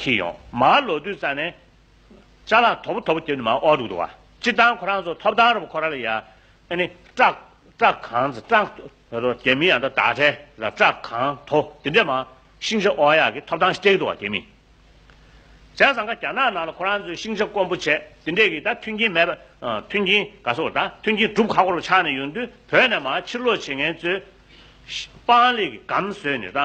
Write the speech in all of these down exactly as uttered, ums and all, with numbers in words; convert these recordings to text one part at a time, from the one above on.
འཁྱེར་ཡོང་། མར་ལོག་དུས་ཙ་ནས་ཅ་ལག་དོ་པོ་དོ་པོ་བརྒྱབ་ནས་མར་དབོར་འདུག་འདུག་བ། སྤྱིར་བཏང་ཁོ་རང་ཚོ་ཐོབ་ཐང་རུ་ཁོ་རང་ལ་ཡ། ཨ་ནི་བཀྲག་བཀྲག་གང་ཚེ་བཀྲག་རྒྱ་མི་ཡང་ད་བདག་ཁྲལ་ལ་བཀྲག་གང་དོ་དེ་འདྲས་མ་ཤིང་ཆ་དབོར་ཡག་གི་ཐོབ་ཐང་ཞིག་སྤྲད་ཀྱི་འདུག་བ། རྒྱ་མི། བྱས་ཙང་ཀ་རྒྱ་ནག་ནང་ལ་ཁོ་རང་ཚོས་ཤིང་ཆ་དཀོན་པོ་བྱས་དེ་འདྲས་ཀྱི་ད་མཐུན་རྐྱེན་མེད་པ། ཨ། མཐུན་རྐྱེན་ག་སོགས་ད་མཐུན་རྐྱེན་སྒྲུབ་ཁག་པོ་རུ་ཆགས་ནས་ཡོང་དུས་བོད་ནས་མར་ཕྱིར་ལོག་བྱེད་མཁན་ཚོས་སྤང་ལེབ་ཀྱི་སྒམ་བཟོས་ནས་ད་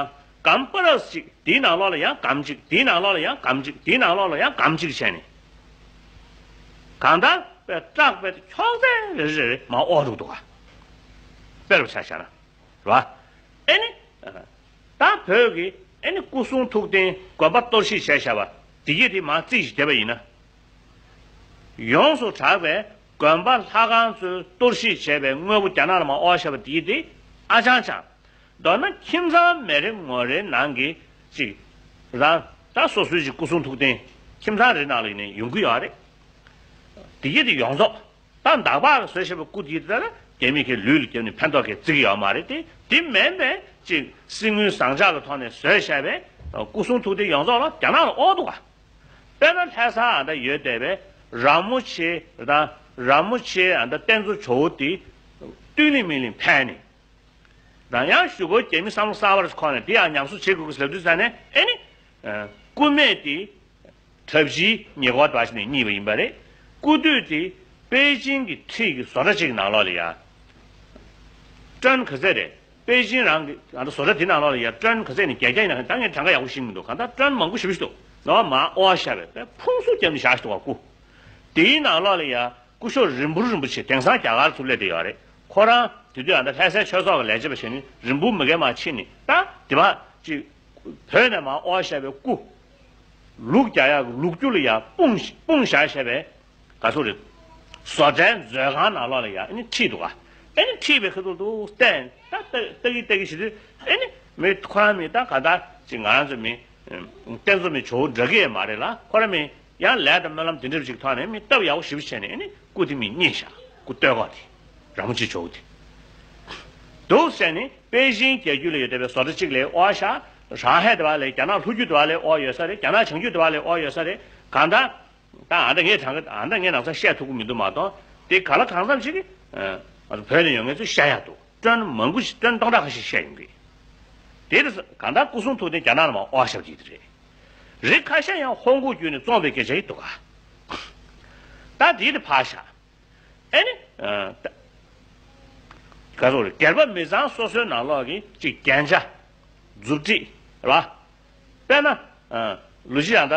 སྒམ་པ་རབས་ཤིག་དེའི་ནང་ལོགས་ལ་ཡང་སྒམ་གཅིག་དེའི་ནང་ལོགས་ལ་ཡང་སྒམ་གཅིག་དེའི་ནང་ལོགས་ལ་ཡང་སྒམ་གཅིག་བྱས་ནས། གང་ལྟར་པའི་བཀྲག་པའི་ཁྱོག་ཙེ་རེ་རེ་རེ་མར་དབོར་འདུག་འདུག་ག་དཔེ་རུ་ཆ་བཞག་ན། རེད་བ། ཨེ་ནི། ད་བོད་ཀྱི་ཨེ་ནི་སྐུ་གསུང་ཐུགས་རྟེན་དགོན་པ་གཏོར་བཤིག་བྱས་བཞག་པ་དེ་གྱད་དེ་མར་རྩིས་ཤིག་བསྡད་པ་ཡིན་ན། ཡོངས་སུ་གྲགས་པའི་དགོན་པ་ལྷ་ཁང་ཚོའི་གཏོར་བཤིག་བྱས་པའི་དངོས་པོ་རྒྱ་ནག་ལ་མར་དབོར་བཞག་པ་དེ་གྱད་དེ་ཨ་ཅང་ཅང་། མདོར་ན་ཁྱིམ་ཚང་མི་རེ་ངོ་རེའི་ནང་གི་གཅིག་རང་ད་སོ་སོའི་གཅིག་སྐུ་གསུང་ཐུགས་རྟེན་ཁྱིམ་ཚང་རེའི་ནང་ལ་ཡིན་ནའི་ཡོང་གི་ཡོད་རེད། དེ་གྱད་དེ་ཡོངས་རྫོགས། ད་འདག་པ་བཟོས་བཞག་པའི་སྐུ་དེ་ལ་རྒྱ་མི་གིས་ལུས་ལ་བརྒྱབ་ནས་ཕན་ཐོགས་ཀྱི་བརྩི་གི་ཡོད་མ་རེད་དེ། དེ་མིན་པའི་ཅིག་གསེར་དངུལ་ཟངས་ལྕགས་ལ་ཐོགས་ནས་བཟོས་བཞག་པའི་སྐུ་གསུང་ཐུགས་རྟེན་ཡོངས་རྫོགས་ལ་རྒྱ་ནག་ལ་དབོར་འདུག་ག་དཔེར་ན་ལྷ་ས་ཨ་ད་ཡོད་བསྡད་པའི་ར་མོ་ཆེ་དང་ར་མོ་ཆེ་ཨ་ད་རྟེན་གཙོ་ཇོ་བོ་དེ་ཏུས་ལིང་མི་ལིང་ཕན་ནས། རང་ཡང་གཞུག་གུ་རྒྱ་མི་བསམ་བློ་གསར་པ་ཁོག་ནས་དེ་ཡང་ཉམས་གསོ་བྱེད་དགོས་ཀྱི་ལབ་དུས་ཙ་ནས་ཨེ་ནི། སྐུ་སྨད་དེ་གྲྭ་བཞིའི་ཉེ་འཁོར་དག་ཞིག་ནས་རྙེད་པ་ཡིན་པ་རེད། སྐུ་དུད་དེ་པེ་ཅིང་གི་འཁྲིས་ཀྱི་བཟོ་གྲྭ་གཅིག་གི་ནང་ལོགས་ལ་ཡ། ཀྲན་ག་ཚད་རེད། པེ་ཅིང་རང་གི་ཨ་ད་བཟོ་གྲྭ་དེ་ནང་ལོགས་ལ་ཡ་ཀྲན་ག་ཚད་ནས་བརྒྱད་བརྒྱ་ཡིན་ན་ད་ངས་གྲངས་ཀ་ཡག་པོ་ཤེས་ཀྱི་མི་འདུག་གང་ལྟར་ཀྲན་མང་པོ་ཞེ་པོ་ཞིག་འདུག་ནོར་མ་དབོར་བཞག་པའི་དཔེ་ཕུང་གསུམ་བརྒྱབ་ནས་བཞག་ཞིག་འདུག་ག་སྐུ། དེའི་ནང་ལོགས་ལ་ཡ་སྐུ་ཞབས་རིན་པོ་རིན་པོ་ཆེ་དེང་སང་རྒྱ་གར་ཚུར་སླེབས་བསྡད་ཡོད་རེད། ཁོ་རང་དེ་དུས་ཨ་ད་ལྷ་སའི་ཆོས་ཚོགས་ཀྱི་ལས་བྱེད་པ་བྱས་ནས་རིན་སྤུངས་མི་སྒེར་མ་ཕྱིན་ནས་ད་དེ་བ་ཅིག་བོད་ནས་མར་དབོར་བཞག་པའི་སྐུ། ལུག་རྒྱག་ཡག་གི་ལུག་རྒྱུ་ལ་ཡ་སྤུངས་སྤུངས་བཞག་བཞག་པའི་ག་ཚོད་རེད། བཟོ་གྲྭའི་མཛོད་ཁང་ནང་ལོགས་ལ་ཡ་ཨ་ནི་ཁྲིད་འདུག་ག་ཨ་ནི་ཁྲིད་པའི་ཁ་ཐུག་ཏུ་བལྟས་ད་ལྟ་ལྟ་གི་ལྟ་གི་བྱེད་དུས་ཨ་ནི་མི་ཁོ་རང་མི་ད་ག་ད་ཅིག་ང་རང་ཚོ་མི་རྟེན་གཙོ་མི་ཇོ་བོ་འདྲ་གི་ཡ་མ་རེད་ལ། ཁོ་རང་མི་ཡང་ལས་དང་སྨོན་ལམ་དེ་འདྲ་ཅིག་ཐོག་ནས་མི་སྟབས་ཡག་པོ་ཞེ་པོ་བྱས་ནས་ཨ་ནི་སྐུ་དེ་མི་རྙེད་ཤག་སྐུ་སྟོད་གོག་དེ་ར་མོ་ཆེ་ཇོ་བོ་དེ། འདུག་ཟེར་ནས་པེ་ཅིང་རྒྱལ་རྒྱུད་ལ་ཡོད་བསྡད་པའི་བཟོ་གྲྭ་གཅིག་ལ་དབོར་ཤག་རང་ཧེ་དེ་བ་ལས་རྒྱ་ནག་ལྷོ་རྒྱུད་དེ་བ་ལས་དབོར་ཡོད་ས་རེད། རྒྱ་ནག་བྱང་རྒྱུད་དེ་བ་ལས་དབོར་ཡོད་ས་རེད། གང་ལྟར། ད་ཨ་འདྲ་ངས་གྲངས་ཀ་ཨ་འདྲ་ངས་ནང་ཚང་བཤད་ཐུབ་ཀྱི་མི་འདུག་མ་གཏོགས་དེ་ག་ལ་གང་འཚམ་ཞིག་གིས་ཨ་བོད་ནས་ཡོང་མཁན་ཚོས་བཤད་ཡག་འདུག་ཀྲན་མང་པོ་ཞིག་ཀྲན་སྟོང་ཕྲག་ཁ་ཤས་བཤད་ཡོང་གི། དེ་དེ་གང་ལྟར་སྐུ་གསུང་ཐུགས་རྟེན་རྒྱ་ནག་ལ་མར་དབོར་བཞག་གི་དེ་རེད། རིགས་ཁ་ཤས་ཡང་ཧོང་ཀོང་བརྒྱུད་ནས་བཙོངས་པའི་སྐད་ཆ་ཡིན་འདུག་ག་ད་དེ་དེ་ཕར་བཞག་ཨེ་ནི། ཨ་ད་ག་རེ་ཟེར་དགོས་རེད། སྒེར་པ་མི་ཚང་སོ་སོའི་ནང་ལོགས་ཀྱི་གཅིག་རྒྱན་ཆ། མཛུབ་དཀྲིས་རེད་བ། དཔེར་ན། ཨ་ལོ་གཞི་ཡང་ད་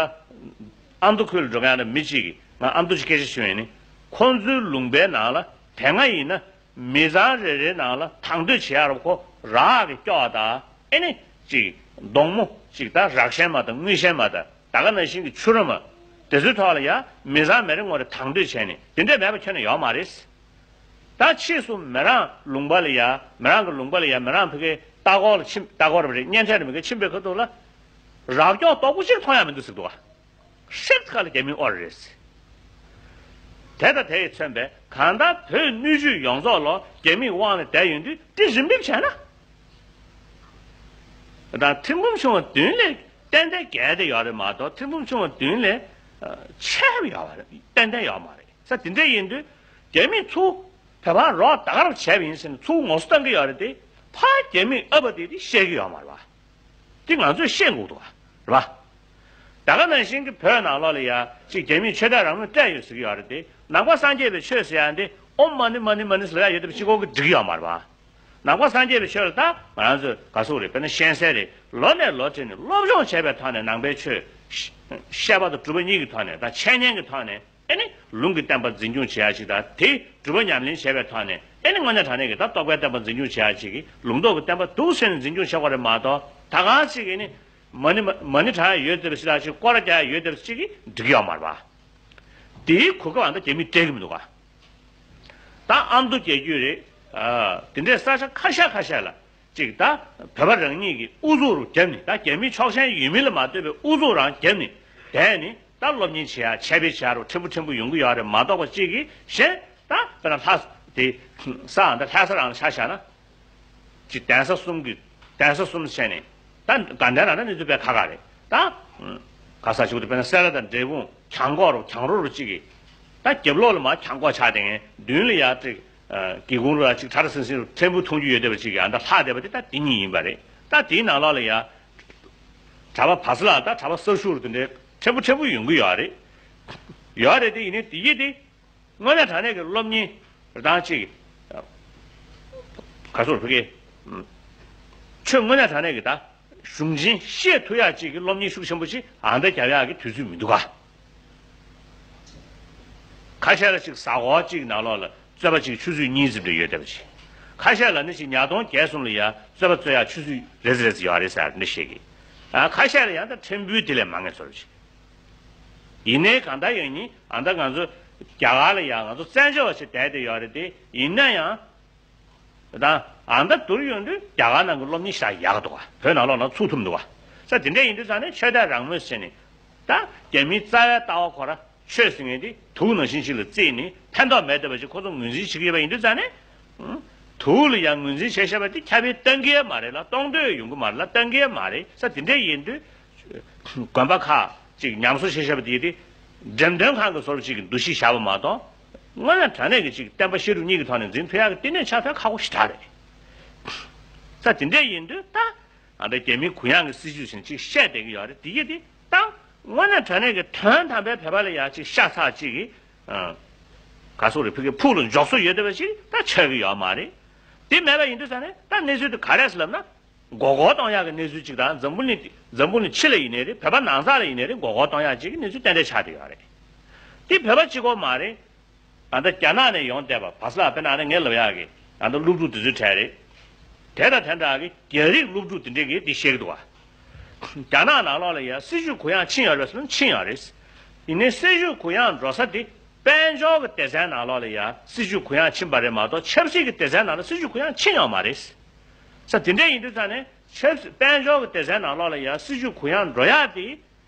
ཨ་མདོ་ཁུལ་ལ་འགྲོ་མཁན་ཡང་ད་མི་གཅིག་གིས་ང་ཨ་མདོ་ཅིག་སྐད་ཆ་ཞུས་ཡིན་ནི། ཁོང་ཚོའི་ལུང་པའི་ནང་ལ་དེ་སྔ་ཡིན་ན་མི་ཚང་རེ་རེའི་ནང་ལ་དང་དོད་བྱེད་ཡག་ར་ཁོ་རག་གི་སྐྱོགས་དང་ཨེ་ནི་གཅིག་མདོང་མོ་གཅིག་ད་རག་ཤན་མ་དང་དངུལ་ཤན་མ་དང་། ད་ག་ནང་བཞིན་གྱི་ཆུ་ར་མ། དེ་ཚོའི་ཐོག་ལ་ཡ་མི་ཚང་མི་རེ་ངོ་རེ་དང་དོད་བྱས་ནས་དེ་འདྲས་མེད་པ་ཁྱོན་ནས་ཡོད་མ་རེད། ད་ཕྱིས་སུ་མི་རང་ལུང་པ་ལ་ཡ་མི་རང་གི་ལུང་པ་ལ་ཡ་མི་རང་ཕ་གིའི་ལྟ་སྐོར་ལ་ཕྱིན་ལྟ་སྐོར་རེད་པ་རེད་གཉེན་འཕྲད་རེད་པ་གི་ཕྱིན་པའི་ཁ་ཐུག་ལ། རག་སྐྱོགས་ཏོག་པོ་གཅིག་མཐོང་ཡ་མི་འདུག་ཟེར་འདུག་བ། ཧྲིབ་ཁ་ལ་རྒྱ་མིས་དབོར་རེད། དེ་དང་དེ་ཡིས་མཚོན་པའི་གང་ལྟར་བོད་སྣོད་བཅུད་ཡོངས་རྫོགས་ལོ་རྒྱ་མིའི་དབང་ལ་བསྡད་ཡོང་དུས་དེ་རིམ་འགྲེམས་བྱས་ན། ད་ཐེར་འབུམ་ཆུང་བ་བདུན་ལས་ཏན་ཏན་བརྒལ་ཏེ་ཡོད་རེད་མ་གཏོགས་ཐེར་འབུམ་ཆུང་བ་བདུན་ལས་ཆེ་བ་ཡོད་པ་རེད་ཏན་ཏན་ཡོད་མ་རེད། ས་དེ་འདྲ་ཡིན་དུས་རྒྱ་མིས་ཚུར་བོད་པར་རོགས་ད་ག་རང་བྱས་པ་ཡིན་ཟེར་ནས་ཚུར་ངོ་སོ་བཏང་གི་ཡོད་རེད་དེ་ཕར་རྒྱ་མིས་ཨ་ཕ་དེ་དེ་བཤད་ཀྱི་ཡོད་མ་རེད་བ། དེ་ང་ཚོས་ཤེས་དགོས་འདུག་བ། རེད་བ། ད་ག་ནང་བཞིན་གྱི་བོད་ནང་ལོགས་ལ་ཡ་གཅིག་རྒྱ་མིས་ཆོས་དད་རང་མོས་སྤྲད་ཡོད་ཟེར་གྱི་ཡོད་རེད་དེ་ནང་པ་སངས་རྒྱས་པའི་ཆོས་ཟེར་ཡ་འདི་ཨོཾ་མ་ཎི་མ་ཎི་མ་ཎི་ཟེར་ཡ་ཡོད་དེ་གཅིག་པོ་གིས་འགྲིག་གི་ཡོད་མ་རེད་བ། ནང་པ་སངས་རྒྱས་པའི་ཆོས་ལ་ད་ང་རང་ཚོས་ག་ཟེར་དགོས་རེད། དཔེར་ན་གཤེན་གསལ་རེད། ལོ་ནས་ལོ་བྱས་ནས་སློབ་སྦྱོང་བྱས་པའི་ཐོག་ནས་ནང་པའི་ཆོས་བཤད་པ་དང་སྒྲུབ་པ་གཉིས་ཀྱི་ཐོག་ནས་ད་འཆད་ཉན་གྱི་ཐོག་ནས། ཨེ་ནི་ལུང་གི་བསྟན་པ་འཛིན་སྐྱོང་བྱེད་ཡ་ཅིག་དང་དེ་སྒྲུབ་པ་ཉམས་ལེན་བྱེད་པའི་ཐོག་ནས་ཨེ་ནི་དངོས་གནས་དྲང་གནས་ཀྱི་ད་རྟོགས་པའི་བསྟན་པ་འཛིན་སྐྱོང་བྱེད་ཡ་ཅིག་གི་ལུང་རྟོགས་ཀྱི་བསྟན་པ་འདུག་ཟེར་ནས་འཛིན་སྐྱོང་བྱེད་དགོས་རེད་མ་གཏོགས་ད་གང་ཞིག་ཨེ་ནི་མ་ཎི་མ་མ་ཎི་བགྲང་ཡ་ཡོད་ཟེར་བ་ཞིག་ལ་ཅིག་སྐོར་ར་རྒྱག་ཡ་ཡོད་ཟེར་བ་ཅིག་གི་འགྲིག་གི་ཡོད་མ་རེད་པ། དེའི་གོ་སྐབས་ཨ་ད་རྒྱ་མིས་སྤྲད་གི་མི་འདུག་ག་ད་ཨ་མདོ་རྒྱལ་རྒྱུད་རེད། ཨ་དེ་འདྲའི་ས་ཆ་ཁ་ཤས་ཁ་ཤས་ལ་ཅིག་ད་བོད་པ་རང་ཉིད་ཀྱི་ཨུ་ཚུགས་རུ་བརྒྱབ་ནས་ད་རྒྱ་མིའི་ཆོག་མཆན་ཡོད་མིན་ལ་མ་ལྟོས་པའི་ཨུ་ཚུགས་རང་བརྒྱབ་ནས་བསྡད་ནས། ད་སློབ་གཉེར་བྱེད་ཡ་འཆད་སྤེལ་བྱེད་ཡ་རུ་ཕྲན་བུ་ཕྲན་བུ་ཡོང་གི་ཡོད་རེད་མ་གཏོགས་པ་གཅིག་གིས་གཞན་ད་དཔེར་ན་ལྷ་དེ་ས་འདི་ལྷ་ས་རང་ལ་ཆ་བཞག་ན་ཅིག་གདན་ས་གསུམ་གྱི་གདན་ས་གསུམ་བྱས་ནས་ད་དགའ་ལྡན་རང་ད་གནས་ཚུལ་དཔེ་ཁག་ཁག་རེད་ད། ག་ས་ཞིག་ཏུ་དཔེར་ན་སེ་ར་དང་འབྲས་སྤུངས་གྱང་གོག་རུ་གྱང་རོ་རུ་གཅིག་གིས། ད་རྒྱབ་ལོགས་ལ་མར་གྱང་གོག་ཆགས་ཏེ་ངས་མདུན་ལ་ཡར་ཅིག་སྒེའུ་ཁུང་རུ་ལ་ཅིག་གྲ་ར་སིང་སིང་རུ་ཕྲན་བུ་མཐོང་རྒྱུ་ཡོད་བསྡད་པ་ཅིག་གིས་ཨ་མདའ་ལྷག་བསྡད་པ་དེ་ད་དེ་གཉིས་ཡིན་པ་རེད། ད་དེའི་ནང་ལོགས་ལ་ཡ། གྲྭ་པ་བ་ས་ལ་ད་གྲྭ་པ་གསར་ཞུགས་རུ་དེ་འདྲའི་ཕྲན་བུ་ཕྲན་བུ་ཡོང་གི་ཡོད་རེད། ཡོད་རེད་དེ་ཡིན་ནའི་དེ་ཡིས་དེ། དངོས་གནས་དྲང་གནས་ཀྱི་སློབ་གཉེར་རང་ཅིག་ག་སོགས་ཕ་གི་ཆོས་དངོས་གནས་དྲང་གནས་ཀྱི་ད་གཞུང་ཆེན་ཤེས་ཐུབ་ཡག་ཅིག་གི་སློབ་གཉེར་ཤུགས་ཆེན་པོ་ཅིག་ཨ་མདའ་རྒྱབ་ཡག་གི་དུས་ཚོད་མི་འདུག་ག་ཁ་ཤས་ལ་ཅིག་གཟའ་འཁོར་གཅིག་ནང་ལོགས་ལ་རྩོད་པ་ཅིག་ཆུ་ཚོད་གཉིས་ཙམ་རེ་ཡོད་བསྡད་པ་ཅིག་ཁ་ཤས་ལ་ནི་ཅིག་ཉ་སྟོང་བརྒྱད་གསུམ་ལ་ཡ་རྩོད་པ་རྩོད་ཡག་ཆུ་ཚོད་རེ་ཙམ་རེ་ཙམ་ཡོད་རེད་ཟེར་འདི་བཤད་གི་ཁ་ཤས་ལ་ཡང་ད་ཕྲན་བུའི་དེ་ལས་མང་ངེས་ཚོར་ཅིག་ཡིན་ནའི་གང་ལྟར་ཡང་ཡིན་ཨ་ད་ང་ཚོ་རྒྱ་གར་ལ་ཡང་ང་ཚོ་བཙན་བྱོལ་བ་ཞིག་བསྡད་དེ་ཡོད་རེད་དེ་ཡིན་ན་ཡང་ད་ཨ་ད་དུར་ཡོང་དུས་རྒྱ་གར་ནང་གི་སློབ་གཉེར་ཞེ་དྲག་ཡག་འདུག་བ་བོད་ནང་ལོགས་ན་ཚུགས་ཐུབ་འདུག་བ་ས་དེ་འདྲས་ཡིན་དུས་ཙང་ནས་ཆོས་དད་རང་མོས་བྱས་ནས་ད་རྒྱ་མིའི་རྩ་བའི་ལྟ་བ་ཁོ་ར་ཆོས་ཟེར་མཁན་དེ་དུག་ནང་བཞིན་ཞིག་ལ་བརྩིས་ནས་ཕན་ཐོགས་མེད་བསྡད་པ་ཞིག་ཁོ་ཚོ་ངོས་འཛིན་བྱེད་ཀྱི་ཡོད་པ་ཡིན་དུས་ཙང་ནས་དུག་ལ་ཡང་ངོས་འཛིན་བྱས་བཞག་པ་དེ་ཁྱབ་སྤེལ་གཏོང་གི་མ་རེད་ལ་གཏོང་འདོད་ཡོང་གི་མ་རེད་ལ་གཏོང་གི་མ་རེད་ས་དེ་འདྲས་ཡིན་དུས། དགོན་པ་ཁག་ཅིག་ཉམས་གསོ་བྱེད་བཞག་པ་དེ་དེ་འགྲེམས་སྟོན་ཁང་གི་བཟོ་འདྲ་ཅིག་གི་འདུ་ཤེས་བཞག་པ་མ་གཏོགས་དངོས་གནས་དྲང་གནས་ཀྱི་ཅིག་བསྟན་པ་ཤེས་རིག་གཉིས་ཀྱི་ཐོག་ནས་འཛིན་ཐུབ་ཡག་གི་བསྟི་གནས་ཆགས་ཐུབ་ཁག་པོ་ཞེ་དྲག་རེད། ས་དེ་འདྲས་ཡིན་དུས་ད་ཨ་འདྲ་རྒྱ་མིའི་གུ་ཡངས་ཀྱི་སྲིད་བྱུས་ཟིན་ཅིག་བཤད་བསྡད་ཀྱི་ཡོད་རེད་དེ་ཡིན་དེ་ད་དངོས་གནས་དྲང་གནས་ཀྱི་དོན་དམ་པའི་བོད་པ་ལ་ཡག་ཅིག་ཤ་ཚ་ཅིག་གི་ག་སོག་རེད་ཕ་གི་ཕུགས་ལ་འཇོག་སྲོལ་ཡོད་བསྡད་པ་ཅིག་ད་ཆགས་ཀྱི་ཡོད་མ་རེད། དེ་མེད་པ་ཡིན་དུས་ས་ནས་ད་གནས་ཚུལ་དེ་ག་རེ་ཟེར་ལབ་ན། མགོ་སྐོར་གཏོང་ཡག་གི་གནས་ཚུལ་ཅིག་དང་འཛམ་བུ་གླིང་འཛམ་བུ་གླིང་ཕྱི་ལ་ཡིན་ནའི་རེད་བོད་པ་ནང་ས་ལ་ཡིན་ནའི་རེད་མགོ་སྐོར་གཏོང་ཡག་ཅིག་གི་གནས་ཚུལ་ཏན་ཏན་ཆགས་བསྡད་ཡོད་རེད། དེ་བོད་པ་གཅིག་པོ་མ་རེད། ད་ལྟ་རྒྱ་ནག་ནས་ཡོང་བསྡད་པ་བ་ས་ལ་དཔེར་ན་ཨ་ནི་ངས་ལབ་ཡག་གི་ད་ལྟ་སློབ་ཕྲུག་དེ་ཚོའི་གྲས་རེད། དེ་དང་དེ་འདྲ་གི་རྒྱ་རིགས་སློབ་ཕྲུག་དེ་འདྲས་ཀྱིས་འདི་བཤད་ཀྱི་འདུག་བ། རྒྱ་ནག་ནང་ལོགས་ལ་ཡ་སྲིད་བྱུས་གུ་ཡངས་ཕྱིན་ཡོད་རེད་ཟེར་ན་ཕྱིན་ཡོད་རེད། ཡིན་ནའི་སྲིད་བྱུས་གུ་ཡངས་འགྲོ་ས་དེ་དཔལ་འབྱོར་གྱི་སྡེ་ཚན་ནང་ལོགས་ལ་ཡ་སྲིད་བྱུས་གུ་ཡངས་ཕྱིན་པ་རེད་མ་གཏོགས་ཆབ་སྲིད་ཀྱི་སྡེ་ཚན་ནང་ལ་སྲིད་བྱུས་གུ་ཡངས་ཕྱིན་ཡོད་མ་རེད། ས་དེ་འདྲ་ཡིན་དུས་ཙང་ནས་ཆབ་སྲིད་དཔལ་འབྱོར་གྱི་སྡེ་ཚན་ནང་ལོགས་ལ་ཡང་སྲིད་ཇུས་གུ་ཡངས་འགྲོ་ཡག་དེ་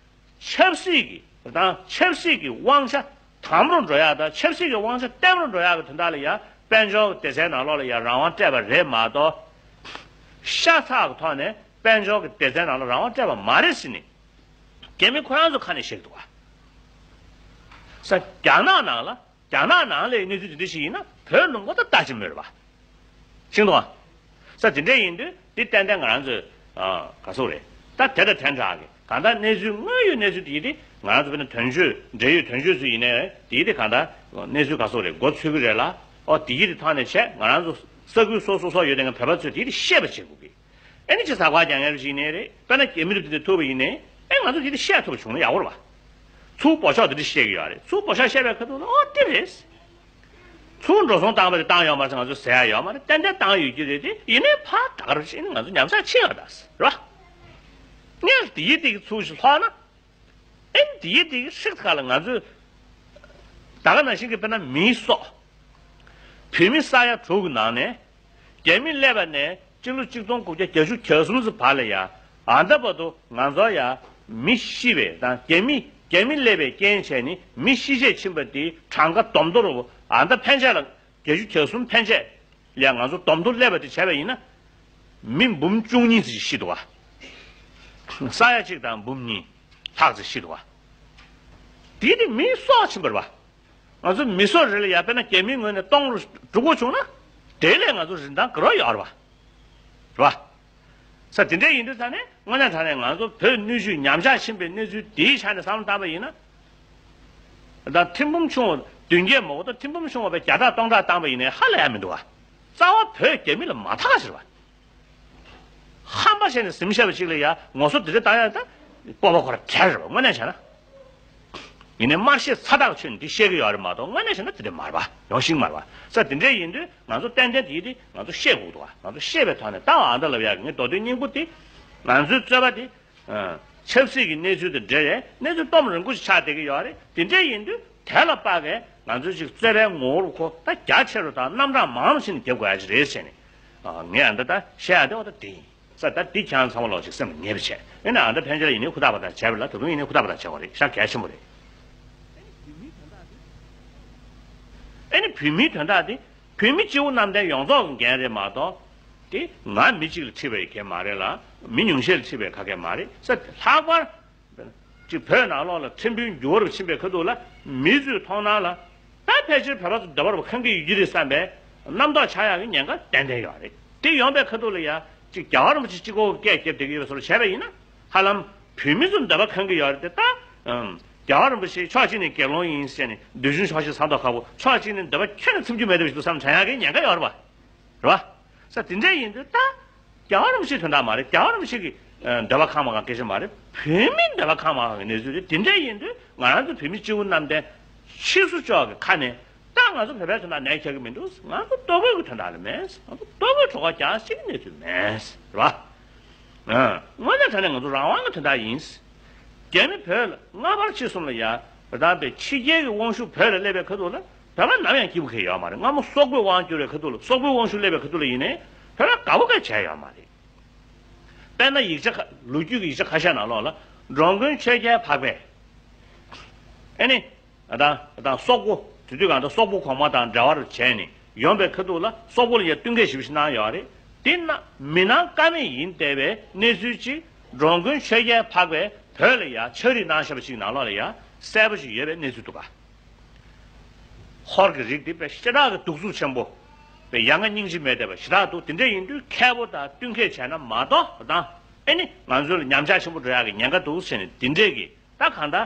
ཆབ་སྲིད་ཀྱི་དང་ཆབ་སྲིད་ཀྱི་དབང་ཆ་དམ་རུ་འགྲོ་ཡག་དང་ཆབ་སྲིད་ཀྱི་དབང་ཆ་བརྟན་རུ་འགྲོ་ཡག་གི་དོན་དག་ལ་ཡང་དཔལ་འབྱོར་གྱི་སྡེ་ཚན་ནང་ལོགས་ལ་ཡང་རང་དབང་སྤྲད་པ་རེད་མ་གཏོགས། ཤ་ཚ་གི་ཐོག་ནས་དཔལ་འབྱོར་གྱི་སྡེ་ཚན་ནང་ལ་རང་དབང་སྤྲད་པ་མ་རེད་ཟེར་ནས་རྒྱ་མི་ཁོ་རང་ཚོ་ཁ་ནས་བཤད་ཀྱི་འདུག་བ། ས་རྒྱ་ནག་ནང་ལ། རྒྱ་ནག་ནང་ལ་གནས་ཚུལ་དེ་འདྲ་ཞིག་ཡིན་ན་བོད་ལུང་པ་ད་ལྟ་ཅི་མོད་རེད་པ། ཤེས་འདུག་ཨ། ས་དེ་འདྲ་ཡིན་དུས་དེ་ཏན་ཏན་ང་རང་ཚོས་ཨ་ག་སོག་རེད་ད་དེ་དང་དེ་འདྲ་གི་གང་ལྟར་གནས་ཚུལ་དངོས་ཡོད་གནས་ཚུལ་དེ་ཡིན་དེ་ང་རང་ཚོ་བོད་ནང་དོན་གཅོད་འབྲེལ་ཡོད་དོན་གཅོད་ཚོ་ཡིན་ནའི་དེ་ཡིན་དེ་གང་ལྟར་གནས་ཚུལ་ག་སོག་རེད་མགོ་ཚོས་ཀྱི་རེད་ལ་ཨོ་དེ་ཡིན་དེ་ཐོག་ནས་བྱས་ང་རང་ཚོ་ས་ཁུལ་སོ་སོ་སོ་ཡོད་དེ་ང་བོད་པ་ཚོས་དེ་ཡིན་དེ་ཤེས་པ་བྱེད་དགོས་གི་ཨེ་ནི་ཅི་ཟ་ཁ་རྒྱག་མཁན་ཞིག་ཡིན་ནའི་རེད། དཔེར་ན་རྒྱ་མི་རིགས་དེ་འདྲ་ཐུག་པ་ཡིན་ནའི་ཨེ་ང་ཚོ་དེ་འདྲ་བཤད་ཐུབ་པ་བྱུང་ན་ཡག་པོ་རེད་པ། ཚུར་འབོད་ཤོག་དེ་འདྲ་བཤད་ཀྱི་ཡོད་རེད། ཚུར་འབོད་ཤོག་བཤད་པའི་ཁ་ཐུག་ལ་ཨོ་དེ་རེད། ཚུར་འགྲོ་སོང་བཏང་པ་དེ་བཏང་ཡོད་མ་རེད་ང་ཚོ་ཟེར་ཡ་ཡོད་མ་རེད། ཏན་ཏན་བཏང་ཡོད་ཀྱི་རེད་དེ་ཡིན་ནའི་ཕར་ད་ག་རེ་བྱས་ནས་ང་ཚོ་ཉམས་ཆག་ཕྱིན་ཡོད་ད་ཟེར་རེད་པ། ངས་དེ་ཡི་དེ་གི་ཚུར་ཞིག་ལྷོག་ན། ཨེ་འདིའི་དེ་ཧྲིག་ཐག་ལ་ང་ཚོས་ད་ག་ནང་བཞིན་གྱི་དཔེར་ན་མིའི་སྲོག་བོད་མི་ས་ཡ་དྲུག་གི་ནང་ནས་རྒྱ་མི་སླེབས་པ་ནས་སྤྱི་ལོ་གཅིག་སྟོང་དགུ་བརྒྱ་གྱ་གསུམ་ཙམ་བར་ལ་ཡ་ཨ་ད་བར་དུ་ང་ཚོ་ཡ་མི་ཤི་བའི་དང་རྒྱ་མི་རྒྱ་མི་སླེབས་པའི་རྐྱེན་བྱས་ནས་མི་ཤི་རྗེས་ཕྱིན་པ་དེ་གྲངས་ཀ་བསྡོམས་ཐོར་ཨ་ད་ཕན་ཆད་ལ་གྱ་གསུམ་ཕན་ཆད་ཡ་ང་ཚོ་བསྡོམས་ཐོར་སླེབས་པ་དེ་བྱས་པ་ཡིན་ན་མི་འབུམ་བཅུ་གཉིས་ཙམ་ཤི་འདུག་བ། ས་ཡ་གཅིག་དང་འབུམ་གཉིས་ལྷག་ཙམ་ཤི་འདུག་བ། དེ་དེ་མིའི་སྲོག་ཕྱིན་པ་རེད་བ། ང་ཚོ་མི་སྲོག་རེ་ལ་ཡ་དཔེར་ན་རྒྱ་མིའི་ངོས་ནས་སྟོང་རུ་འགྲོ་དགོས་བྱུང་ན་དེ་ལས་ང་ཚོ་རིན་ཐང་ག་རེ་ཡོད་རེད་བ། རེད་བ། ས་དེ་འདྲ་ཡིན་དུས་ས་ནས་དངོས་གནས་དྲང་གནས་ང་ཚོ་བོད་སྣོད་བཅུད་ཉམས་ཆག་ཕྱིན་པའི་གནས་ཚུལ་དེའི་ཆ་ནས་བསམ་བློ་བཏང་པ་ཡིན་ན། ད་ཐེར་འབུམ་ཆུང་བ་བདུན་བརྒྱད་མ་གཏོགས་ཐེར་འབུམ་ཆུང་བ་བས་བརྒྱ་ཕྲག་སྟོང་ཕྲག་བཏང་པ་ཡིན་ནའི་ཧ་ལས་ཡ་མི་འདུག་བ། རྩ་བ་བོད་རྒྱ་མི་ལ་མ་ཐག་ཟེར་བ། ཧམ་པ་བྱས་ནས་ཟིན་བཤད་པ་ཅིག་ལ་ཡ་ངོ་སོ་དེ་འདྲ་བཏང་ཡ་ད་སྤོབས་པ་ཁོ་ར་བྲལ་རེད་བ་དངོས་གནས་བྱས་ན། ཡིན་ནའི་དམར་ཤེད་ཚ་ཐག་ཆོད་ནས་འདི་བཤད་ཀྱི་ཡོད་རེད་མ་གཏོགས་དངོས་གནས་བྱས་ན་དེ་འདྲ་མ་རེད་བ་ཡོང་ཤིང་མ་རེད་བ། ས་དེ་འདྲ་ཡིན་དུས་ང་ཚོ་ཏན་ཏན་དེ་དེ་ང་ཚོ་བཤད་དགོས་འདུག་བ། ང་ཚོ་བཤད་པའི་ཐོག་ནས་ད་བ་ཨ་མདའ་ལབ་ཡག་གི་ངས་མདོ་དོན་སྙིང་པོ་དེ་ང་ཚོའི་རྩོད་པ་དེ། ཆབ་སྲིད་ཀྱི་གནས་ཚུལ་དང་འབྲེལ་བའི་གནས་ཚུལ་སྟོབས་རིང་པོ་ཞིག་ཆགས་བསྡད་ཀྱི་ཡོད་རེད། དེ་འདྲ་ཡིན་དུས་དེ་ལ་དཔག་གས་ང་ཚོས་ཅིག་རྩོད་པའི་ངོ་བོ་ཁོ་ད་རྒྱ་ཆེ་རུ་དང་རྣམ་གྲངས་མང་རུ་ཕྱིན་ནས་རྒྱབ་དགོས་ཡ་ཅིག་རེད་ཟེར་ནས་ངས་ཨ་མདའ་ད་བཤད་ཡ་དེ་འོ་ད་དེ་ཡིན་ས། ད་འདི་ཁྱེད་རང་ཚང་མ་ལོག་ཅིག་སེམས་ལ་ངེས་པ་བྱས་ཨེ་ན་ཨ་མདའ་ཕན་ཆད་ལ་ཡིན་ནའི་ཧུར་ཐག་པ་དང་བྱས་པ་ལ་ད་དུང་ཡིན་ནའི་ཧུར་ཐག་པ་དང་བྱེད་དགོས་རེད་ཤག་གལ་ཆེན་པོ་རེད། ཨེ་ནི་བོད་མིའི་དོན་དག་དེ་བོད་མི་སྤྱི་བོ་གནམ་བསྟན་ཡོངས་རྫོགས་ཀྱི་འགན་རེད་མ་གཏོགས། དེ་ང་མི་གཅིག་ལ་འཁྲི་བའི་གེ་མ་རེད་ལ་མི་ཉུང་ཤས་ལ་འཁྲི་བའི་ག་གེ་མ་རེད་ས། ལྷག་པར་ ཅིག་བོད་ནང་ལོགས་ལ་ཕྲན་བུའི་འགྱུར་བ་རུ་ཕྱིན་པའི་ཁ་ཐུག་ལ། མི་ཚོའི་མཐོང་སྣང་ལ་ད་ཕལ་ཆེར་བོད་པ་ཚོ་འདོད་པ་རུ་ཁེངས་ཀྱི་ཡོད་ཀྱི་རེད་བསམ་པའི་རྣམ་རྟོག་ཆགས་ཡག་གི་ཉེན་ཁ་ཏན་ཏན་ཡོད་རེད། དེ་ཡོང་པའི་ཁ་ཐུག་ལ་ཡ་ཅིག་རྒྱལ་བ་རིན་པོ་ཆེ་གཅིག་པོ་གི་སྐད་རྒྱབ་བསྡད་ཀྱི་ཡོད་པའི་བཟོ་འདྲ་བྱས་པ་ཡིན་ན། ཧ་ལམ་བོད་མི་ཚོ་འདོད་པ་ཁེངས་ཀྱི་ཡོད་རེད་དེ། ད་ཨམ། རྒྱལ་བ་རིན་པོ་ཆེ་ཕྱོགས་གཅིག་ནས་དགེ་སློང་ཡིན་ཟེར་ནས་འདོད་ཆུང་ཕྱོགས་གཅིག་ས་མདོག་ཁ་པོ། ཕྱོགས་གཅིག་ནས་འདོད་པ་ཁྱོན་ནས་ཚིམ་རྒྱུ་མེད་འདྲ་ཞིག་འདུག་བསམ་དྲན་ཡག་གི་ཉེན་ཁ་ཡོད་རེད་པ། རེད་པ། ས་དེ་འདྲ་ཡིན་དུས་ད་རྒྱལ་བ་རིན་པོ་ཆེའི་དོན་དག་མ་རེད། རྒྱལ་བ་རིན་པོ་ཆེ་གི་ཨ་འདོད་པ་ཁེངས་མ་ཁེངས་སྐད་ཆ་མ་རེད། བོད་མིའི་འདོད་པ་ཁེངས་མ་ཁེངས་ཀྱི་གནས་ཚུལ་རེད། དེ་འདྲ་ཡིན་དུས་ང་རང་ཚོ་བོད་མི་སྤྱི་བོ་གནམ་བསྟན་ཕྱི་སོ་ཕྱོགས་ཀྱི་ཁ་ནས་ད་ང་ཚོ་བོད་པའི་དོན་དག་ནད་ཁྱབ་ཀྱི་མི་འདུག་ང་ཚོ་ལྟོ་གོས་ཀྱི་དོན་དག་ལ་མེད། ང་ཚོ་ལྟོ་གོས་གྲོད་ཁོག་རྒྱགས་ཤེས་ཀྱི་གནས་ཚུལ་མེད། རེད་པ། ཨ། དངོས་གནས་དྲང་གནས་ང་ཚོ་རང་དབང་གི་དོན་དག་ཡིན། རྒྱ་མི་བོད་ལ་སྔ་བར་ཕྱི་གསུམ་ལ་ཡ་རེད། ད་བོད་ཕྱི་རྒྱལ་གྱི་དབང་ཤུགས་བོད་ལ་སླེབས་པའི་ཁ་ཐུག་ལ་བོད་པ་ནམ་ཡང་སྐྱིད་པོ་ཁེལ་ཡོད་མ་རེད། སྔ་མོ་སོག་པོའི་དབང་བསྒྱུར་བའི་ཁ་ཐུག་ལ། སོག་པོའི་དབང་ཤུགས་སླེབས་པའི་ཁ་ཐུག་ལ་ཡིན་ནའི་བོད་པ་དགའ་པོ་ག་བྱས་ཡོད་མ་རེད། དཔེར་ན་ཡིག་ཆ་ཁ། ལོ་རྒྱུས་ཀྱི་ཡིག་ཆ་ཁ་ཤས་ནང་ལོགས་ལ་འགྲོ་མགོན་ཆོས་རྒྱལ་འཕགས་པས། ཨེ་ནི། ཨ། ད་ད་སོག་པོ། དེ་དུས་གང་ལྟར་སོག་པོ་གོང་མ་དང་འབྲེལ་བ་རུ་བྱས་ནས་ཡོང་པའི་ཁ་ཐུག་ལ་སོག་པོ་ལ་ཡ་བསྟུན་མཁས་ཞེ་པོ་ཞིག་གནང་ཡོད་རེད། དེ་ན་མི་སྣང་ཀ་མེད་ཡིན་བསྡད་པའི་གནས་ཚུལ་ཅིག་འགྲོ་མགོན་ཆོས་རྒྱལ་འཕགས་པས་བོད་ལ་ཡ་ཕྱག་བྲིས་གནང་བཞག་པ་ཅིག་ནང་ལོགས་ལ་ཡ་གསལ་པོ་ཞིག་ཡོད་པའི་གནས་ཚུལ་འདུག་ག་ཧོར་གྱི་རིགས་དེ་དཔེ་ཞེ་དྲག་གི་གདུག་རྩུབ་ཆེན་པོ། དཔེ་ཡ་ང་སྙིང་རྗེ་མེད་བསྡད་པ་ཞེ་དྲག་འདུག་དེ་འདྲ་ཡིན་དུས་མཁས་པོ་དང་བསྟུན་མཁས་བྱས་ན་མ་གཏོགས་དང་། ཨེ་ནི་ང་ཚོ་ལ་ཉམས་ཆག་ཆེན་པོ་འགྲོ་ཡག་གི་ཉེན་ཁ་འདུག་ཟེར་ནས་དེ་འདྲས་ཀྱི་ད་གང་ལྟར་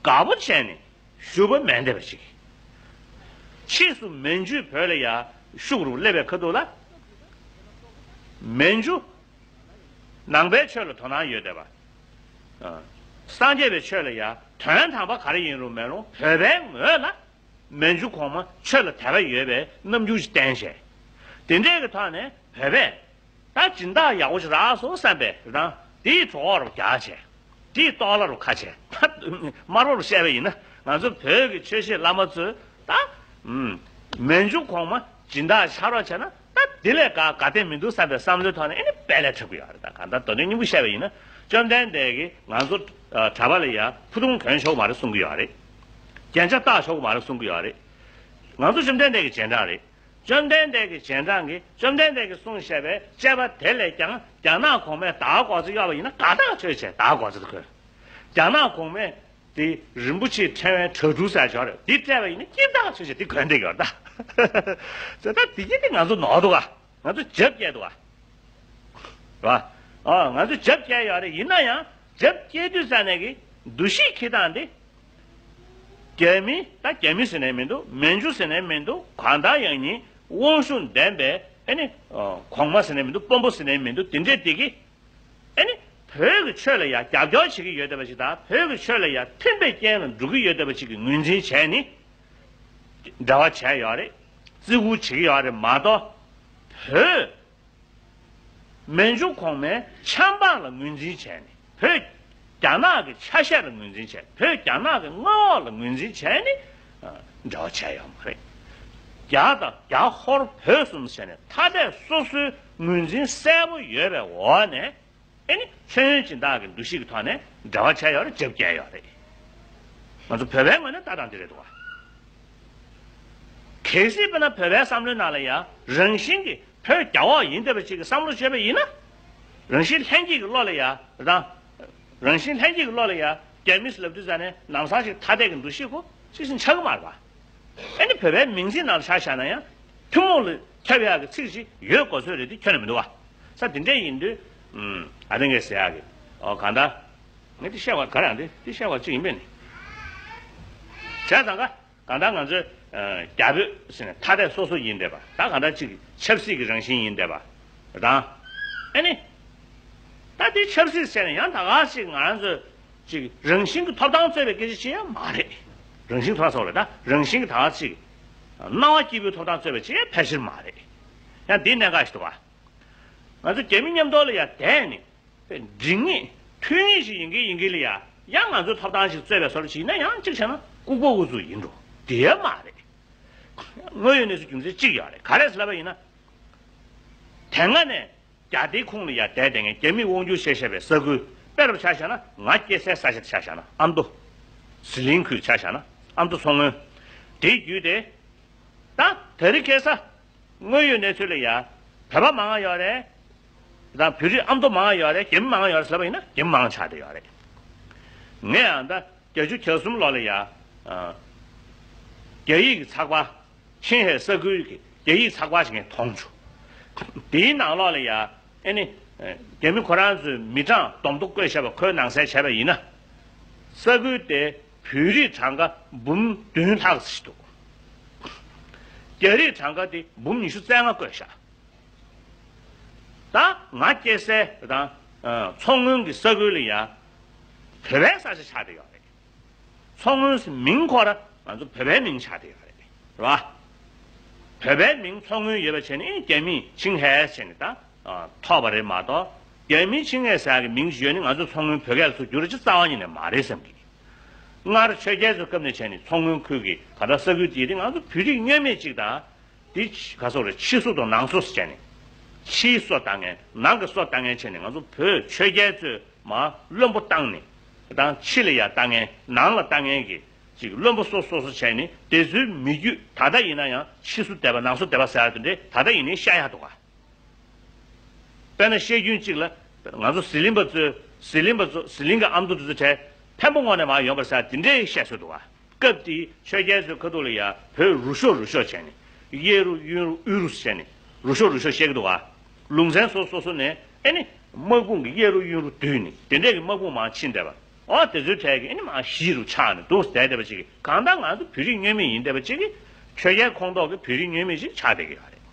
དགའ་པོ་བྱས་ནས་ཞུ་བ་མེད་བསྡད་པ་ཞིག་ཕྱིས་སུ་མན་ཇུས་བོད་ལ་ཡ་ཤུགས་རུ་སླེབས་པའི་ཁ་ཐུག་ལ། མན་ཇུ་ནང་པའི་ཆོས་ལ་དོ་སྣང་ཡོད་བསྡད་པ། ཨ། སངས་རྒྱས་པའི་ཆོས་ལ་ཡ་དོན་དམ་པ་ག་རེ་ཡིན་རུང་མེད་རུང་བོད་པའི་ངོས་ལ་མན་ཇུ་གོང་མ་ཆོས་ལ་དད་པ་ཡོད་པའི་རྣམ་འགྱུར་ཞིག་བསྟན་བྱས། དེ་འདྲས་ཀྱི་ཐོག་ནས་བོད་པས་ད་སྦྱིན་བདག་ཡག་པོ་ཞིག་རག་སོང་བསམ་པའི་རང་དེའི་གྲོགས་རུ་རྒྱག་བྱས། དེའི་ལྟོ་ལ་རུ་ཁ་བྱས། ད་དམར་པོ་རུ་བཤད་པ་ཡིན་ན་ང་ཚོ་བོད་ཀྱི་ཆོས་བཤད་བླ་མ་ཚོས་ད་ཨུམ་མན་ཇུ་གོང་མ་སྦྱིན་བདག་ཆགས་རོགས་བྱས་ན་ད་དེ་ལས་དགའ་དགའ་དེ་མི་འདུག་བསམ་པའི་བསམ་བློའི་ཐོག་ནས་ཨེ་ནི་དཔེ་ལས་འཁྲབ་ཀྱི་ཡོད་རེད། ད་གང་ལྟར་མདོ་དོན་སྙིང་པོ་བཤད་པ་ཡིན་ན་བཅོམ་ལྡན་འདས་ཀྱིས་ང་ཚོ་ཨ་གྲྭ་པ་ལ་ཡ་ཕུ་ཐུང་གྱོན་ཆོག་གི་མ་རེད་གསུང་གི་ཡོད་རེད། རྒྱན་ཆ་བཏགས་ཆོག་གི་མ་རེད་གསུང་གི་ཡོད་རེད། ང་ཚོ་བཅོམ་ལྡན་འདས་ཀྱི་རྗེས་འབྲང་རེད། བཅོམ་ལྡན་འདས་ཀྱི་རྗེས་འབྲང་གིས་བཅོམ་ལྡན་འདས་ཀྱིས་གསུངས་བཞག་པའི་དཔྱད་པ་དེ་ལས་ཀྱང་རྒྱ་ནག་གོང་མས་དར་གོ་ཚ་གཡོགས་པ་ཡིན་ན་དགའ་ཐག་ཆོད་བྱས། དར་གོ་ཚ་དེ་ཁོས་རྒྱ་ནག་གོང་མས་དེ་རིན་པོ་ཆེའི་ཕྲེང་བའི་གྲ་སྒྲིག་ཟེར་ཅིག་ཡོད་རེད། དེ་སྤྲད་པ་ཡིན་ན་སྐྱིད་ཐག་ཆོད་བྱས་དེ་གོན་བསྡད་ཀྱི་ཡོད་རེད་ད། ད་དེ་གྱིས་དེ་ང་ཚོ་ནོར་འདུག་ག་ང་ཚོ་རྒྱབ་བསྐྱལ་འདུག་ག་རེད་པ། ཨ། ང་ཚོ་རྒྱབ་བསྐྱལ་ཡོད་རེད། ཡིན་ན་ཡང་རྒྱབ་བསྐྱལ་དུས་ཙ་ནས་ཀྱི་འདུ་ཤེས་འཁྱེར་སྟངས་དེ། རྒྱ་མི། ད་རྒྱ་མི་ཟེར་ནའི་མི་འདུག་མན་ཇུ་ཟེར་ནའི་མི་འདུག་གང་ལྟར་ཡང་ཉིད་དབང་ཤུགས་ལྡན་པའི་ཨེ་ནི་ཨ་གོང་མ་ཟེར་ནའི་མི་འདུག་དཔོན་པོ་ཟེར་ནའི་མི་འདུག་དེ་འདྲས་དེ་གིས་ཨེ་ནི་བོད་ཀྱི་ཆོས་ལ་ཡང་རྒྱབ་སྐྱོར་བྱེད་ཀྱི་ཡོད་བསྡད་པ་ཞིག་དང་། བོད་ཀྱི་ཆོས་ལ་ཡང་མཐུན་པའི་རྐྱེན་ལ་འགྲོ་གི་ཡོད་བསྡད་པ་ཞིག་གི་ངོས་འཛིན་བྱས་ནས་འབྲེལ་བ་བྱས་ཡོད་རེད། བརྩི་བཀུར་བྱེད་ཀྱི་ཡོད་རེད་མ་གཏོགས། བོད་མན་ཇུ་གོང་མའི་ཆབ་འབངས་ལ་ངོས་འཛིན་བྱས་ནས། བོད་རྒྱ་ནག་གི་ཆ་ཤས་ལ་ངོས་འཛིན་བྱས། བོད་རྒྱ་ནག་གི་མངའ་འོག་ལ་ངོས་འཛིན་བྱས་ནས་ཨ་འབྲེལ་བ་བྱས་ཡོད་མ་རེད། རྒྱ་དང་རྒྱ་ཧོར་བོད་གསུམ་ཟེར་ནས་ཐ་དད་སོ་སོའི་ངོས་འཛིན་གསལ་པོ་ཡོད་པའི་འོག་ནས། ཨེ་ནི་མཆོད་ཡོན་སྦྱིན་བདག་གི་འདུ་ཤེས་ཀྱི་ཐོག་ནས་འབྲེལ་བ་བྱས་ཡོད་རེད། རྒྱབ་བསྐྱལ་ཡོད་རེད། ང་ཚོ་བོད་པའི་ངོས་ནས་ལྟ་སྟངས་དེ་རེད་འདུག་ག་གལ་སྲིད་དཔེར་ན་བོད་པའི་བསམ་བློའི་ནང་ལ་ཡང་རང་བཞིན་གྱིས་བོད་རྒྱ་འོག་ཡིན་བསྡད་པ་ཅིག་གི་བསམ་བློ་བྱས་པ་ཡིན་ན། རང་བཞིན་ལྷན་སྐྱེས་ཀྱི་བློ་ལ་ཡང་རང་། རང་བཞིན་ལྷན་སྐྱེས་ཀྱི་བློ་ལ་ཡང་རྒྱ་མི་ཟེར་ལབ་དུས་ཙ་ནས་ལམ་སང་ཞིག་ཐ་དད་ཀྱི་འདུ་ཤེས་ཁོ་ཅིག་ཞིག་ཆགས་ཀྱི་མ་རེད་པ། ཨེ་ནི་བོད་པའི་མིང་ཚིག་ནང་ལ་ཆ་བཞག་ན་ཡང་ཐུན་མོང་ལ་ཁྱབ་ཡག་གི་ཚིག་ཅིག་ཡོད་དགོས་ཚོད་རེད་དེ་ཁྱོན་ནས་མི་འདུག་ག་ས་དེ་འདྲས་ཡིན་དུས། ཨ་ནི་ངས་ཟེར་ཡག་གི། ཨོ་གང་ལྟར། ངས་འདི་བཤད་པ་ག་རེ་ཡང་འདི་འདི་བཤད་པ་ཅིག་ཡིན་པས་ནི། བྱས་ཙང་ཀ་གང་ལྟར་ང་ཚོའི་ཨ་རྒྱ་བོད་ཟེར་ནས་ཐ་དད་སོ་སོ་ཡིན་བསྡད་པ། ད་གང་ལྟར་ཅིག་ཆབ་སྲིད་ཀྱི་རང་བཞིན་ཡིན་བསྡད་པ་དང་། ཨེ་ནི། ད་འདི་ཆབ་སྲིད་ཟེར་ནས་ཡང་ད་ག་ཅིག་ང་རང་ཚོས་ཅིག་རང་བཞིན་གྱི་ཐོབ་ཐང་རྩོད་པའི་སྐད་ཆ་ཅིག་ཡང་མ་རེད། རང་བཞིན་ཐོབ་ཐང་ཟེར་བ་ལ་ད་རང་བཞིན་གྱི་ད་ག་ཅིག་སྣང་བ་སྐྱིད་པོའི་ཐོབ་ཐང་རྩོད་པ་ཅིག་ཡང་ཕལ་ཆེར་མ་རེད། ཡང་འདི་གནད་འགག་ཞིག་འདུག་ག་ང་ཚོ་རྒྱ་མི་མཉམ་དུ་ལ་ཡང་བསྡད་ནས། འགྲིག་ངེས་མཐུན་ངེས་ཤིག་ཡིན་གྱི་ཡིན་གྱི་ལ་ཡ། ཡང་ང་ཚོའི་ཐོབ་ཐང་ཞིག་རྩོད་པའི་བཟོ་འདྲ་ཞིག་ཡིན་ན་ཡང་གཅིག་བྱས་ན་ལྐུགས་པ་འུ་ཚུགས་ཡིན་འགྲོ། དེ་མ་རེད། དངོས་ཡོད་གནས་ཚུལ་རྒྱུ་མཚན་གཅིག་ཡོད་རེད། ག་རེ་ཟེར་ལབ་པ་ཡིན་ན། དེ་སྔ་ནས་རྒྱ་སྡེའི་ཁོངས་ལ་ཡ་བསྡད་བསྡད་མཁན་རྒྱ་མིས་དབང་སྒྱུར་བྱས་བཞག་པའི་ས་ཁུལ། དཔེ་རུ་ཆ་བཞག་ན་ང་སྐྱེས་སའི་ས་ཆ་དེ་ཆ་བཞག་ན་ཨ་མདོ། ཟི་ལིང་ཁུལ་ཆ་བཞག་ན་ཨ་མདོ་མཚོ་སྔོན། དེ་བརྒྱུད་དེ། ད་དེ་རིང་ཁ་སང་། དངོས་ཡོད་གནས་ཚུལ་ལ་ཡ། བོད་པ་མང་ང་ཡོད་རེད། དང་བོད་རིགས་ཨ་མདོ་མང་ང་ཡོད་རེད། རྒྱ་མི་མང་ང་ཡོད་རེད་ཟེར་ལབ་པ་ཡིན་ན་རྒྱ་མི་མང་ཆགས་བསྡད་ཡོད་རེད། ངས་ཡང་ད་བརྒྱད་ཅུ་གྱ་གསུམ་ལོ་ལ་ཡ། ཨ། རྒྱ་ཡིག་གི་ཚགས་པར། ཆིན་ཧེ་ས་ཁུལ་གྱི་རྒྱ་ཡིག་ཚགས་པར་ཞིག་ངས་མཐོང་བྱུང་། དེའི་ནང་ལོགས་ལ་ཡ། ཨེ་ནི། རྒྱ་མི་ཁོ་རང་ཚོའི་མི་གྲངས་བསྡོམས་ཐོ་བཀོད་བཞག་པ་ཁོའི་ནང་གསལ་བྱས་པ་ཡིན་ན། ས་ཁུལ་དེ་བོད་རིགས་གྲངས་ཀ་འབུམ་བདུན་ལྷག་ཙམ་ཞིག་འདུག། རྒྱ་རིགས་གྲངས་ཀ་དེ་འབུམ་ཉི་ཤུ་རྩ་ལྔ་བཀོད་བཞག། ད་ང་སྐྱེས་སའི་དང་། ཨ། མཚོ་སྔོན་གྱི་ས་ཁུལ་ལ་ཡ། བོད་པའི་ས་ཆ་ཆགས་བསྡད་ཡོད་རེད། མཚོ་སྔོན་ཟེར་མིང་ཁོ་ར་ང་ཚོ་བོད་པའི་མིང་ཆགས་བསྡད་ཡོད་རེད། རེད་བ། བོད་པའི་མིང་མཚོ་སྔོན་ཡོད་པ་བྱས་ནས་རྒྱ་མིས་ཆིང་ཧེ་ཟེར་ནས་ད། ཨ། ཐོགས་པ་རེད་མ་གཏོགས། རྒྱ་མིའི་ཆིང་ཧེ་ཟེར་ཡག་གི་མིང་ཞིག་ཡོད་ནི་ང་ཚོ་མཚོ་སྔོན་བོད་སྐད་ལ་ཚུར་བསྒྱུར་རྒྱུ་རྩ་བ་ཉིད་ནས་མ་རེད་བསམ་གི། སྔར་ཆོས་རྒྱལ་ཚོའི་སྐབས་ནས་བྱས་ནས་མཚོ་སྔོན་ཁུལ་གྱི་ག་ད་ས་ཁུལ་དེ་དེ་ང་ཚོ་བོད་རིགས་མཉམ་མེད་ཅིག་དང་། དེ་ག་སོག་རེད། ཕྱི་སོ་དང་ནང་སོ་ཟེར་བྱས་ནས། ཕྱིའི་སོ་ལྟ་མཁན་ནང་གི་སོ་ལྟ་མཁན་བྱས་ནས་ང་ཚོ་བོད་ཆོས་རྒྱལ་ཚོས་མར་བློན་པོ་བཏང་ནས། དང་ཕྱི་ལ་ཡ་ལྟ་མཁན་ནང་ལ་ལྟ་མཁན་གྱི་ཅིག་བློན་པོ་སོ་སོ་སོ་བྱས་ནས་དེ་ཚོའི་མི་རྒྱུད་ད་ལྟ་ཡིན་ན་ཡང་ཕྱི་སོ་སྡེ་པ་ནང་སོ་སྡེ་པ་ཟེར་ཡ་དེ་འདྲས་ད་ལྟ་ཡིན་ནའི་བཤད་ཡག་འདུག་ག། དཔེར་ན་བཤད་རྒྱུན་གཅིག་ལ། ང་ཚོ་ཟི་ལིང་པ་ཚོས་ཟི་ལིང་པ་ཚོ་ཟི་ལིང་གི་ཨ་མདོ་དེ་ཚོ་གྲས་འཕན་པོ་ངོས་ནས་མར་ཡོང་པར་ཟེར་དེ་འདྲའི་བཤད་སྲོལ་འདུག་བ། སྐབས་དེའི་ཆོས་རྒྱལ་ཚོའི་ཁ་ཐུག་ལ་ཡ་བོད་རུ་ཤོག་རུ་ཤོག་བྱས་ནས་གཡས་རུ་གཡོན་རུ་དབུས་རུ་བྱས་ནས་རུ་ཤོག་རུ་ཤོག་བཤད་ཀྱི་འདུག་བ། ལུང་ཚན་སོ་སོ་སོ་ནས་ཨེ་ནི་དམག་དཔུང་གི་གཡས་རུ་གཡོན་རུ་བསྡུས་ནས་དེ་འདྲས་ཀྱི་དམག་དཔུང་མར་ཕྱིན་བསྡད་པ། ཨོ་དེ་ཚོའི་གྲས་ཀྱི་ཨེ་ནི་མར་གཞིས་རུ་ཆགས་ནས་འདུག་བསྡད་བསྡད་པ་ཅིག་གིས་གང་ལྟར་ང་ཚོ་བོད་རིགས་མཉམ་མེད་ཡིན་བསྡད་པ་ཅིག་གིས་ཆོས་རྒྱལ་ཁོངས་གཏོགས་ཀྱི་བོད་རིགས་མཉམ་མེད་ཅིག་ཆགས་བསྡད་ཀྱི་ཡོད་རེད།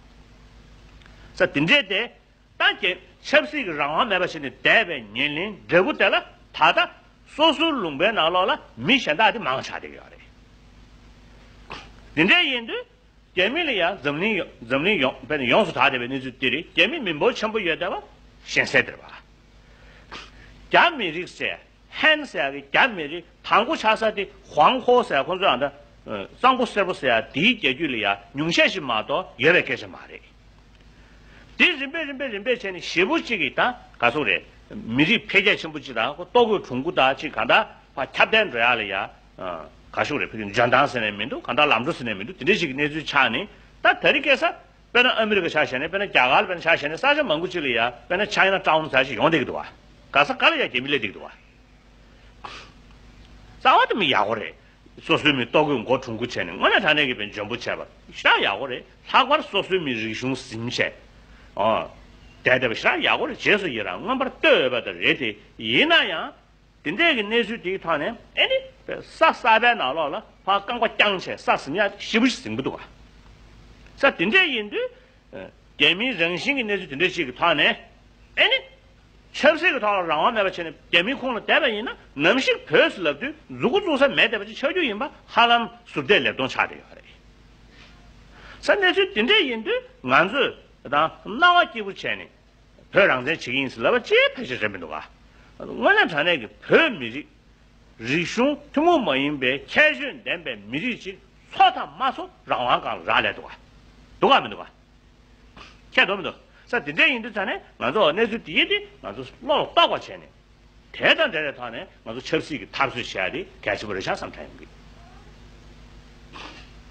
ས་དེ་འདྲས་དེ། ད་ཀྱེ་ཆབ་སྲིད་ཀྱི་རང་དབང་མེད་པ་བྱས་ནས་བསྡད་པའི་ཉེར་ལེན་འབྲས་བུ་དེ་ལ་ད་ལྟ་སོ་སོའི་ལུང་པའི་ནང་ལོགས་ལ་མི་གཞན་དག་དེ་མང་ཆགས་བསྡད་ཀྱི་ཡོད་རེད། འདི་འདྲ་ཡིན་དུས་རྒྱ་མི་ལ་ཡང་འཛམ་གླིང་ཡོ་འཛམ་གླིང་ཡོངས་དཔེར་ན་ཡོངས་སུ་དར་བསྡད་པའི་གནས་ཚུལ་འདི་རེད། རྒྱ་མི་མི་འབོར་ཆེན་པོ་ཡོད་བསྡད་པ་གཞན་སེལ་བསྡད་པ། རྒྱ་མི་རིགས་ཟེར། ཧན་ཟེར་ཡ་གི་རྒྱ་མི་རིགས་དང་པོ་ཆགས་ས་དེ་ཧོང་ཧོ་ཟེར་ཡ་ཁོང་ཚོ་ཡང་ད་གཙང་པོ་སེར་པོ་ཟེར་ཡ་དེའི་རྒྱལ་རྒྱུད་ལ་ཡ་ཉུང་ཤས་ཤིག་མ་གཏོགས་ཡོད་པའི་སྐད་ཆ་མ་རེད། དེ་རིམ་པས་རིམ་པས་རིམ་པས་བྱས་ནས་ཞེ་པོ་གཅིག་གིས་ད་ག་སོག་རེད། མི་རིགས་འཕེལ་རྒྱས་ཆེན་པོ་གཅིག་དང་ལྟོ་གོས་གྲུང་པོ་དང་གཅིག་གང་ལྟར་ཕར་ཁྱབ་གདལ་འགྲོ་ཡ་ལ་ཡ། ག་སོག་རེད། ཕ་གི་འཇོན་ཐང་ཟེར་ནས་མི་འདུག་གང་ལྟར་ལམ་འགྲོ་ཟེར་ནས་མི་འདུག་དེ་འདྲ་ཞིག་གི་གནས་ཚུལ་ཆགས་ནས་ད་ད་རེས་ཁ་སང་དཔེར་ན་ཨ་མི་རི་ཀ་ཆ་བཞག་ནས་དཔེར་ན་རྒྱ་གར་དཔེར་ན་ཆ་བཞག་ནས་ས་ཆ་མང་པོ་ཅིག་ལ་ཡ་དཔེར་ན་ཆའི་ན་ཊའུན་ཟེར་ཞིག་ཡོང་བསྡད་ཀྱི་འདུག་བ། ག་ས་ག་ལ་ཡ་རྒྱ་མི་སླེབས་བསྡད་ཀྱི་འདུག་བ། རྩ་བ་དེ་མི་ཡག་པོ་རེད། སོ་སོའི་མི་ལྟོ་གོས་མགོ་གྲུང་པོ་བྱས་ནས་དངོས་གནས་དྲང་གནས་ཀྱི་དཔེ་འཇོན་པོ་བྱས་པ་ཞེ་དྲག་ཡག་པོ་རེད། ལྷག་པར་སོ་སོའི་མི་རིག་གཞུང་ཟིན་བྱས། ཨོ། བསྡད་བསྡད་པ་ཞེ་དྲག་ཡག་པོ་རེད། རྗེས་སུ་ཡི་རང་མངོན་པར་བསྟོད་འོས་པ་དེ་རེད་དེ། ཡིན་ན་ཡང་། དེ་འདྲས་ཀྱི་གནས་ཚུལ་དེའི་ཐོག་ནས་ཨེ་ནི། ས་གསར་པའི་ནང་ལོགས་ལ་ཕར་རྐང་པ་བརྐྱངས་བྱས་ས་ཟིན་ཡ་ཞེ་པོ་ཞིག་ཟིན་གྱི་འདུག་བ། ས་དེ་འདྲས་ཡིན་དུས། རྒྱ་མིའི་རང་བཞིན་གྱི་གནས་ཚུལ་དེ་འདྲ་ཞིག་གི་ཐོག་ནས་ཨེ་ནི། ཆབ་སྲིད་ཀྱི་ཐོག་ལ་རང་དབང་མེད་པ་བྱས་ནས་རྒྱ་མིའི་ཁོངས་ལ་བསྡད་པ་ཡིན་ན་ནམ་ཞིག་བོད་ཟེར་ལབ་དུས་མཛུ་གུ་བཙུགས་ས་མེད་བསྡད་པ་ཅིག་ཆགས་རྒྱུ་ཡིན་པ་ཧ་ལམ་ཟུར་བལྟས་ལེབ་མཐོང་ཆགས་བསྡད་ཡོད་རེད། ས་གནས་ཚུལ་དེ་འདྲ་ཡིན་དུས་ང་ཚོས་དང་སྣང་བ་སྐྱིད་པོ་བྱས་ནས་བོད་རང་བཙན་བྱེད་ཀྱི་ཡིན་ཟེར་ལབ་པ་ཅིག་ཕལ་ཆེར་རེད་མི་འདུག་ག། དངོས་གནས་དྲང་གནས་ཀྱི་བོད་མི་རིགས་རིག་གཞུང་ཐུན་མོང་མ་ཡིན་པའི་ཁྱད་ཆོས་ལྡན་པའི་མི་རིགས་ཅིག་འཚོ་དང་མ་འཚོ་རང་དབང་སྒང་ལ་རག་ལས་འདུག་ག། འདུག་ག་མི་འདུག་ག། ཁྱད་དུ་མི་འདུག་ས་དེ་འདྲ་ཡིན་དུས་ཙང་ནས་ང་ཚོ་གནས་ཚུལ་དེ་ཡིན་ཏེ་ང་ཚོ་བློ་ལ་གཏོགས་པ་བྱས་ནས། དེ་དང་འབྲེལ་བའི་ཐོག་ནས་ང་ཚོ་ཆབ་སྲིད་ཀྱི་འཐབ་རྩོད་བྱེད་ཡ་དེ་གལ་ཆེན་པོ་རེད་ཤག་བསམ་དྲན་ཡོང་གི།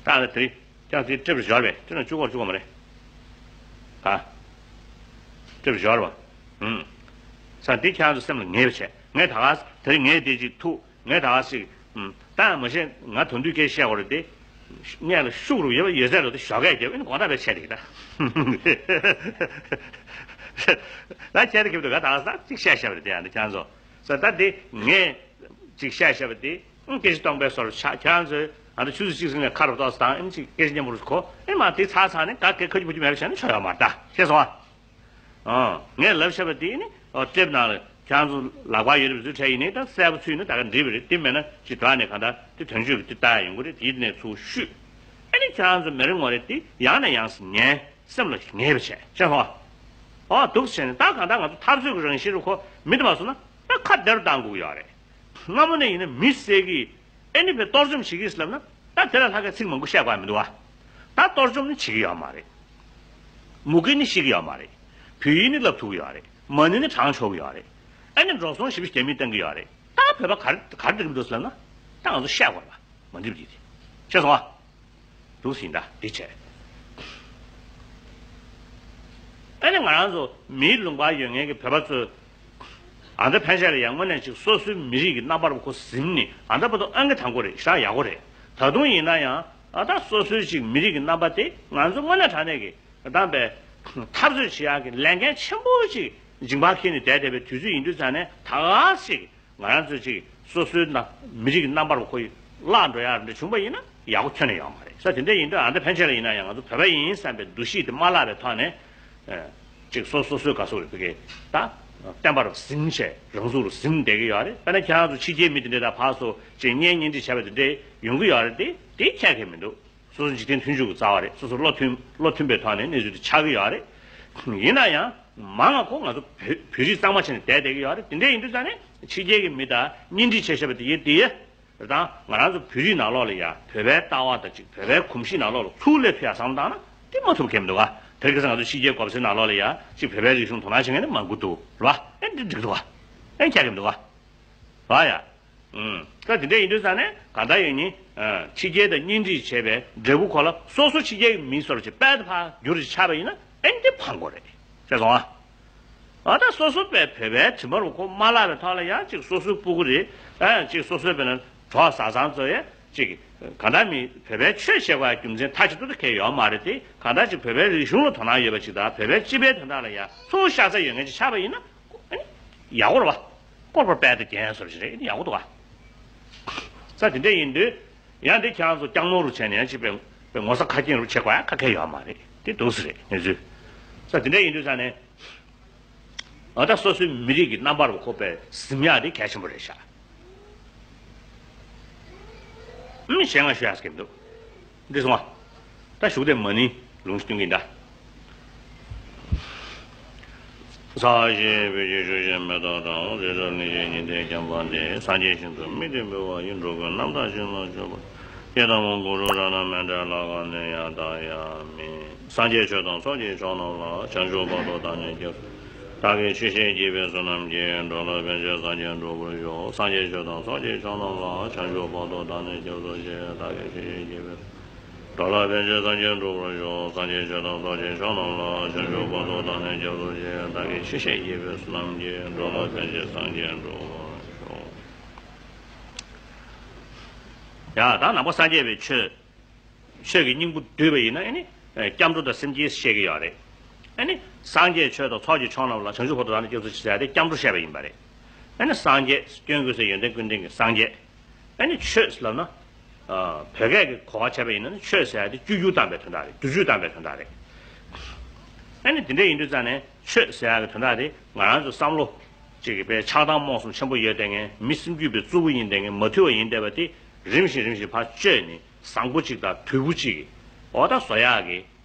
ད་ལྟ་དེ་རིང་ཀྱང་དེ་ཀྲིབ་འབྱོར་བས་ཀྲིབ་ན་བཅུ་སྐོར་བཅུ་སྐོར་མ་རེད། ད་ཀྲིབ་འབྱོར་བ། ཧུམ། ས་འདི་ཁྱེད་ཚོ་སེམས་ལ་ངེས་པ་བྱས། ངས་ད་ག་དེ་རིང་ངས་དེ་ཅིག་ཐུག་ངས་ད་ག་ཞིག་ད་མ་ཤེས། ང་དོན་དུས་སྐད་བཤད་དགོས་རེད་དེ། སྔས་ལ་ཤུགས་རུ་ཡོད་པ་ཡོད་ཚད་རུ་དེ་ཞོགས་ཀས་རྒྱབ་ཨེ་ནི་དགོང་དག་པའི་ཆད་རེད་ད། ད་ཆད་དེ་རྒྱབ་དུས་ག་ད་ག་ས་ཅིག་བཤད་བཤད་པ་རེད་དེ་ཡང་དེ་ཁྱེད་ཚོ། ས་ད་དེ་ངས་ཅིག་བཤད་བཤད་པ་དེ་ཨང་སྐད་ཆ་སྟོང་པའི་སོར་ཆ་ཁྱེད་ཚོས་ཨ་ད་ཆུ་ཚོད་གཅིག་ཟིན་ནས་ཁ་རུ་ཏོག་ཙམ་དང་ཨེ་ནི་ཅིག་སྐད་ཆ་སྙན་པོ་རུ་གོ་ཨེ་མ་དེ་ཚར་ཚར་ནས་ག་གེ་ཁ་རྒྱུ་བུ་རྒྱུ་མེད་པ་བྱས་ན་ཆོག་ཡོད་མ་རེད་ད་ཤེས་སོང་ཨ། ཨང་། ངས་ལབ་བཞག་པ་དེ་ནི་ཨོ་ཊེབ་ནང་ལ་ཁྱེད་ཚོ་ལག་པ་ཡོད་པའི་ཚུལ་ཁྲལ་ཡིན་ནའི་ད་གསལ་པོ་ཚུད་ན་ད་ག་འགྲིག་པ་རེད། དེ་མེད་ན་ཅི་དྲག་ནས་གང་ལྟར་དེ་དོན་གཅོད་ཀྱི་དེ་ལྟ་ཡ་ཡོང་གི་རེད། དེའི་ནས་ཚུར་བཤུས། ཨ་ནི་ཁྱེད་ཚོ་མི་རེ་ངོ་རེ་དེ་ཡང་ནས་ཡང་སེ་ཉན་སེམས་ལ་ངེས་པ་བྱས་ཤེས་སོང་ཨ། ཨོ་འདུག་སེ་བྱས་ནས་ད་གང་ལྟར་ང་ཚོ་འཐབ་རྩོད་ཀྱི་རང་བཞིན་རུ་ཁོ་མི་འདི་མ་སོང་ན་ད་ཁ་བདེ་རུ་བཏང་དགོས་ཀྱི་ཡོད་རེད། སྔ་མོ་ནས་ཡིན་ན་མི་བསད་ཀྱི། ཨེ་ནི་བས་གཏོར་བཅོམ་བྱེད་ཀྱི་ཟེར་ལབ་ན་ད་དེ་ལ་ལྷག་ག་ཚིག་མང་པོ་བཤད་དགོས་མི་འདུག་བ། ད་གཏོར་བཅོམ་ནི་བྱེད་ཀྱི་ཡོད་མ་རེད། མུ་གེ་ནི་ཤི་གི་ཡོད་མ་རེད། བོད་ཡིག་ནི་བསླབ་ཐུབ་ཀྱི་ཡོད་རེད། མ་ཎི་ནི་བགྲང་ཆོག་གི་ཡོད་རེད། ཨེ་ནི་འགྲོ་སོང་ཞེ་པོ་རྒྱ་མིས་བཏང་གི་ཡོད་རེད། ད་བོད་པ་ག་རེ་ག་རེ་འགྲིག་གི་འདུག་ཟེར་ལབ་ན་ད་ང་ཚོ་བཤད་དགོས་རེད་པ། མ་འགྲིག་པ་དེ་རེད། ཤེས་སོང་ཨ། འདུག་ཟིན་ད་འདི་བྱས། ཨ་ནི་ང་རང་ཚོ་མིའི་ལུང་པར་ཡོད་མཁན་གྱི་བོད་པ་ཚོས་ ཨ་ད་ཕན་ཆད་ལ་ཡང་དངོས་གནས་ཅིག་སོ་སོའི་མི་རིགས་ཀྱི་རྣམ་པར་ཁོ་ཟིན་ནས་ཨ་ད་བར་དུ་ཨང་ཀི་དང་པོ་རེད། ཞེ་དྲག་ཡག་པོ་རེད། ད་དུང་ཡིན་ན་ཡང་ཨ་ད་སོ་སོའི་ཅིག་མི་རིགས་ཀྱི་རྣམ་པ་དེ་ང་ཚོ་དངོས་གནས་དྲང་གནས་ཀྱི་དམ་པའི་འཐབ་རྩོད་བྱེད་ཡག་གི་ལས་འགན་ཆེན་པོ་ཅིག་མཇིང་པ་འཁྱེར་ནས་བསྡད་བསྡད་པའི་དུས་ཚོད་ཡིན་དུས་ཙང་ནས། ད་ག་ཞིག་ང་རང་ཚོ་ཅིག་སོ་སོའི་ན་མི་རིགས་ཀྱི་རྣམ་པར་ཁོ་བརླག་འགྲོ་ཡག་འདྲ་བྱུང་པ་ཡིན་ན་ཡག་པོ་ཁྱོན་ནས་ཡོད་མ་རེད་ས། དེ་འདྲ་ཡིན་དུས་ཨ་ད་ཕན་ཆད་ལ་ཡིན་ན་ཡང་ང་ཚོ་བོད་པ་ཡིན་བསམ་པའི་འདུ་ཤེས་དེ་མ་བརླག་པའི་ཐོག་ནས། ཅིག་སོ་སོ་སོའི་ག་སོག་རེད་ཕ་གི་ད་བསྟན་པར་ཟིན་བྱས་རང་ཚུགས་རུ་ཟིན་བསྡད་ཀྱི་ཡོད་རེད། དཔེར་ན་ཁྱེད་རང་ཚོ་ཕྱི་རྒྱལ་མི་དེ་འདྲས་དང་ཕར་ཚུར་ཅིག་གཉེན་ཉེ་འདྲིས་བྱས་པ་དེ་འདྲས་ཡོང་གི་ཡོད་རེད་དེ། དེ་ཁྱད་ཁྱད་མི་འདུག་སོ་སོ་འཇིག་རྟེན་མཐུན་འཇུག་གི་རྩ་བ་རེད། སོ་སོ་བློ་མཐུན་བློ་མཐུན་པའི་ཐོག་ནས་གནས་ཚུལ་དེ་ཆགས་ཀྱི་ཡོད་རེད། ཡིན་ན་ཡང་མང་ང་ཁོ་ང་ཚོ་བོད་བོད་རིགས་གཙང་མ་བྱས་ནས་བསྡད་བསྡད་ཀྱི་ཡོད་རེད། དེ་འདྲས་ཡིན་དུས་ཙང་ནས་ཕྱི་རྒྱལ་གྱི་མི་དང་གཉེན་འདྲིས་བྱས་བྱས་པ་དེ་ཡིན་དེ་ཡིན། རེད་དང་། ང་རང་ཚོ་བོད་རིགས་ནང་ལོགས་ལ་ཡ་བོད་པའི་ལྟ་བ་དང་གཅིག་བོད་པའི་གོམས་གཤིས་ནང་ལོགས་ལ་ཚུར་སླེབས་ཐུབ་ཡ་བསམ་བློ་བཏང་ན་དེ་མ་ཐུབ་མཁན་མི་འདུག་ག་དེར་ཁ་སང་ང་ཚོ་ཕྱི་རྒྱལ་གོ་ས་ནང་ལོགས་ལ་ཡ་གཅིག་བོད་པའི་རིག་གཞུང་དོ་སྣང་བྱེད་མཁན་ནི་མང་པོ་འདུག་རེད་བ། ཨེ་འདི་འགྲིག་འདུག་ག་ཨེ་ཁྱད་མཁན་མི་འདུག་ག་རེད་བ་ཡ། ཨུམ། ད་དེ་འདྲ་ཡིན་དུས་ཙང་ནས་གང་ལྟར་ཡིན་ནི། ཕྱི་རྒྱལ་དང་གཉེན་སྒྲིག་བྱས་པའི་འབྲས་བུ་ཁོ་ལ་སོ་སོ་ཕྱི་རྒྱལ་གྱི་མི་སོར་གྱི་དཔལ་དུ་ཕར་འགྱུར་ཞིག་ཆགས་པ་ཡིན་ན་ཨེ་འདི་ཕངས་དགོས་རེད། ཤེས་སོང་ཨ། ཨ་ད་སོ་སོ་པའི་བོད་པའི་དྲིན་པ་རུ་ཁོ་མ་བརླག་པའི་ཐོག་ལ་ཡང་ཅིག་སོ་སོའི་སྤུ་གུ་རེད། ཨ་ཅིག་སོ་སོའི་བོད་ནང་གྲོགས་བཟའ་ཚང་ཚོ་ཡ་ཅིག་གང་ལྟར་མི་བོད་པའི་ཆོས་བྱེད་པ་རྒྱུ་མཚན་མཐའ་གཅིག་ཏུ་ད་གལ་ཡོད་མ་རེད་དེ། གང་ལྟར་ཅིག་བོད་པའི་རིག་གཞུང་ལ་དོ་སྣང་ཡོད་པ་ཅིག་དང་བོད་པའི་སྤྱི་པའི་དོན་དག་ལ་ཡང་ཚུར་ཤ་ཚ་ཡོད་མཁན་ཅིག་ཆགས་པ་ཡིན་ན་ཨ་ནི་ཡག་པོ་རེད་བ། སྐོར་པར་དཔལ་དུ་རྒྱན་ཟེར་བ་ཞིག་རེད། ཨ་ནི་ཡག་པོ་འདུག་བ། ས་དེ་འདྲ་ཡིན་དུས་ཡང་འདི་ཁྱེད་རང་ཚོ་སྐྱག་མོ་རུ་བྱས་ནས་ཡང་ཅིག་པའི་པའི་ངོ་ཚ་ཁ་སྐྱེངས་རུ་བྱེད་དགོས་ཡ་ཁ་ཁ་ཡོད་མ་རེད། དེ་འདུག་སེ་རེད་གནས་ཚུལ། ས་དེ་འདྲ་ཡིན་དུས་ས་ནས། ཨ་ད་སོ་སོའི་མི་རིགས་ཀྱི་རྣམ་པར་ཁོག་པའི་གཟིམ་ཡག་དེ་གལ་ཆེན་པོ་རེད་ཤག་ཨུམ་གཞན་ང་ཞུ་ཡག་ཟེར་གྱི་མི་འདུག་འདི་སོང་ང་། ད་གཞུག་དེ་མ་ནིང་ལུང་སྟོན་གྱི་འདྲ། ས་གཞི་བོད་ཀྱི་ཆུ་བཞི་མེ་ཏོག་དང་། རི་རབ་གླིང་བཞི་ཉི་ཟླའི་རྒྱན་པ་འདི། སངས་རྒྱས་ཞིང་དུ་མི་དེ་འབུལ་བ་ཡི། འགྲོ་ཀུན་རྣམ་དག་ཞིང་ལ་སྤྱོད་པ། ཡི་དམ་གུ་རུ་རཏྣ་མཎྜལ་ལ་གང་ནས་ཡང་དག་ཡང་མིན། སངས་རྒྱས་ཆོས་དང་ཚོགས་ཀྱི་མཆོག་རྣམས་ལ། བྱང་ཆུབ་བར་དུ་བདག་ནི་སྐྱབས། བདག་གིས་ཆོས་བཤད་བགྱིས་པའི་བསོད་ནམས་ཀྱིས། འགྲོ་ལ་ཕན་ཕྱིར་སངས་རྒྱས་འགྲུབ་པར་ཤོག་སངས་རྒྱས་ཆོས་དང་ཚོགས་ཀྱི་མཆོག་རྣམས་ལ། བྱང་ཆུབ་བར་དུ་བདག་ནི་སྐྱབས་སུ་མཆི། བདག་གིས་ཆོས་བཤད་བགྱིས་པའི། འགྲོ་ལ་ཕན་ཕྱིར་སངས་རྒྱས་འགྲུབ་པར་ཤོག་སངས་རྒྱས་ཆོས་དང་ཚོགས་ཀྱི་མཆོག་རྣམས་ལ། བྱང་ཆུབ་བར་དུ་བདག་ནི་སྐྱབས་སུ་མཆི། བདག་གིས་ཆོས་བཤད་བགྱིས་པའི་བསོད་ནམས་ཀྱིས། འགྲོ་ལ་ཕན་ཕྱིར་སངས་རྒྱས་འགྲུབ་པར་ཤོག་ཡ་ད་ནང་པ་སངས་རྒྱས་པའི་ཆོས། ཆོས་ཀྱི་སྙིང་པོ་བསྡུས་པ་ཡིན་ན་ཨ་ནི། སྐྱབས་འགྲོ་དང་སེམས་བསྐྱེད་བཤད་ཀྱི་ཡོད་རེད། ཨ་ནི། སངས་རྒྱས་ཆོས་དང་ཚོགས་ཀྱི་མཆོག་རྣམས་ལ། བྱང་ཆུབ་བར་དུ་བདག་ནི་སྐྱབས་སུ་མཆི་ཟེར་ཡ་དེ་སྐྱབས་འགྲོ་བཤད་པ་ཡིན་པ་རེད། ཨ་ནི་སངས་རྒྱས་སྐྱོན་ཀུན་ཟད་ཡོན་ཏན་ཀུན་ལྡན་གྱི་སངས་རྒྱས། ཨ་ནི་ཆོས་ལབ་ན། བོད་སྐད་ཀྱི་གོ་བ་བྱས་པ་ཡིན་ན་ནི་ཆོས་ཟེར་ཡ་དེ་བཅོས་བསྒྱུར་བཏང་པའི་དོན་དག་རེད། བསྒྱུར་བཅོས་བཏང་པའི་དོན་དག་རེད། ཨ་ནི་དེ་འདྲ་ཡིན་དུས་ཙང་ནས་ཆོས་ཟེར་ཡ་གི་དོན་དག་དེ་ང་རང་ཚོ་བསམ་བློ་ཅིག་གི་དཔེ་ཆགས་སྡང་རྨོངས་གསུམ་ཆེན་པོ་ཡོད་བསྡད་མཁན་མི་སེམས་རྒྱུད་པའི་རྩུབ་པོ་ཡིན་བསྡད་མཁན་མ་དུལ་བ་ཡིན་བསྡད་པ་དེ་རིམ་བཞིན་རིམ་བཞིན་ཕར་བཅོས་ནས་བཟང་པོ་ཅིག་དང་དུལ་པོ་ཅིག་གི་འོ་ད་བཟོ་ཡག་གི་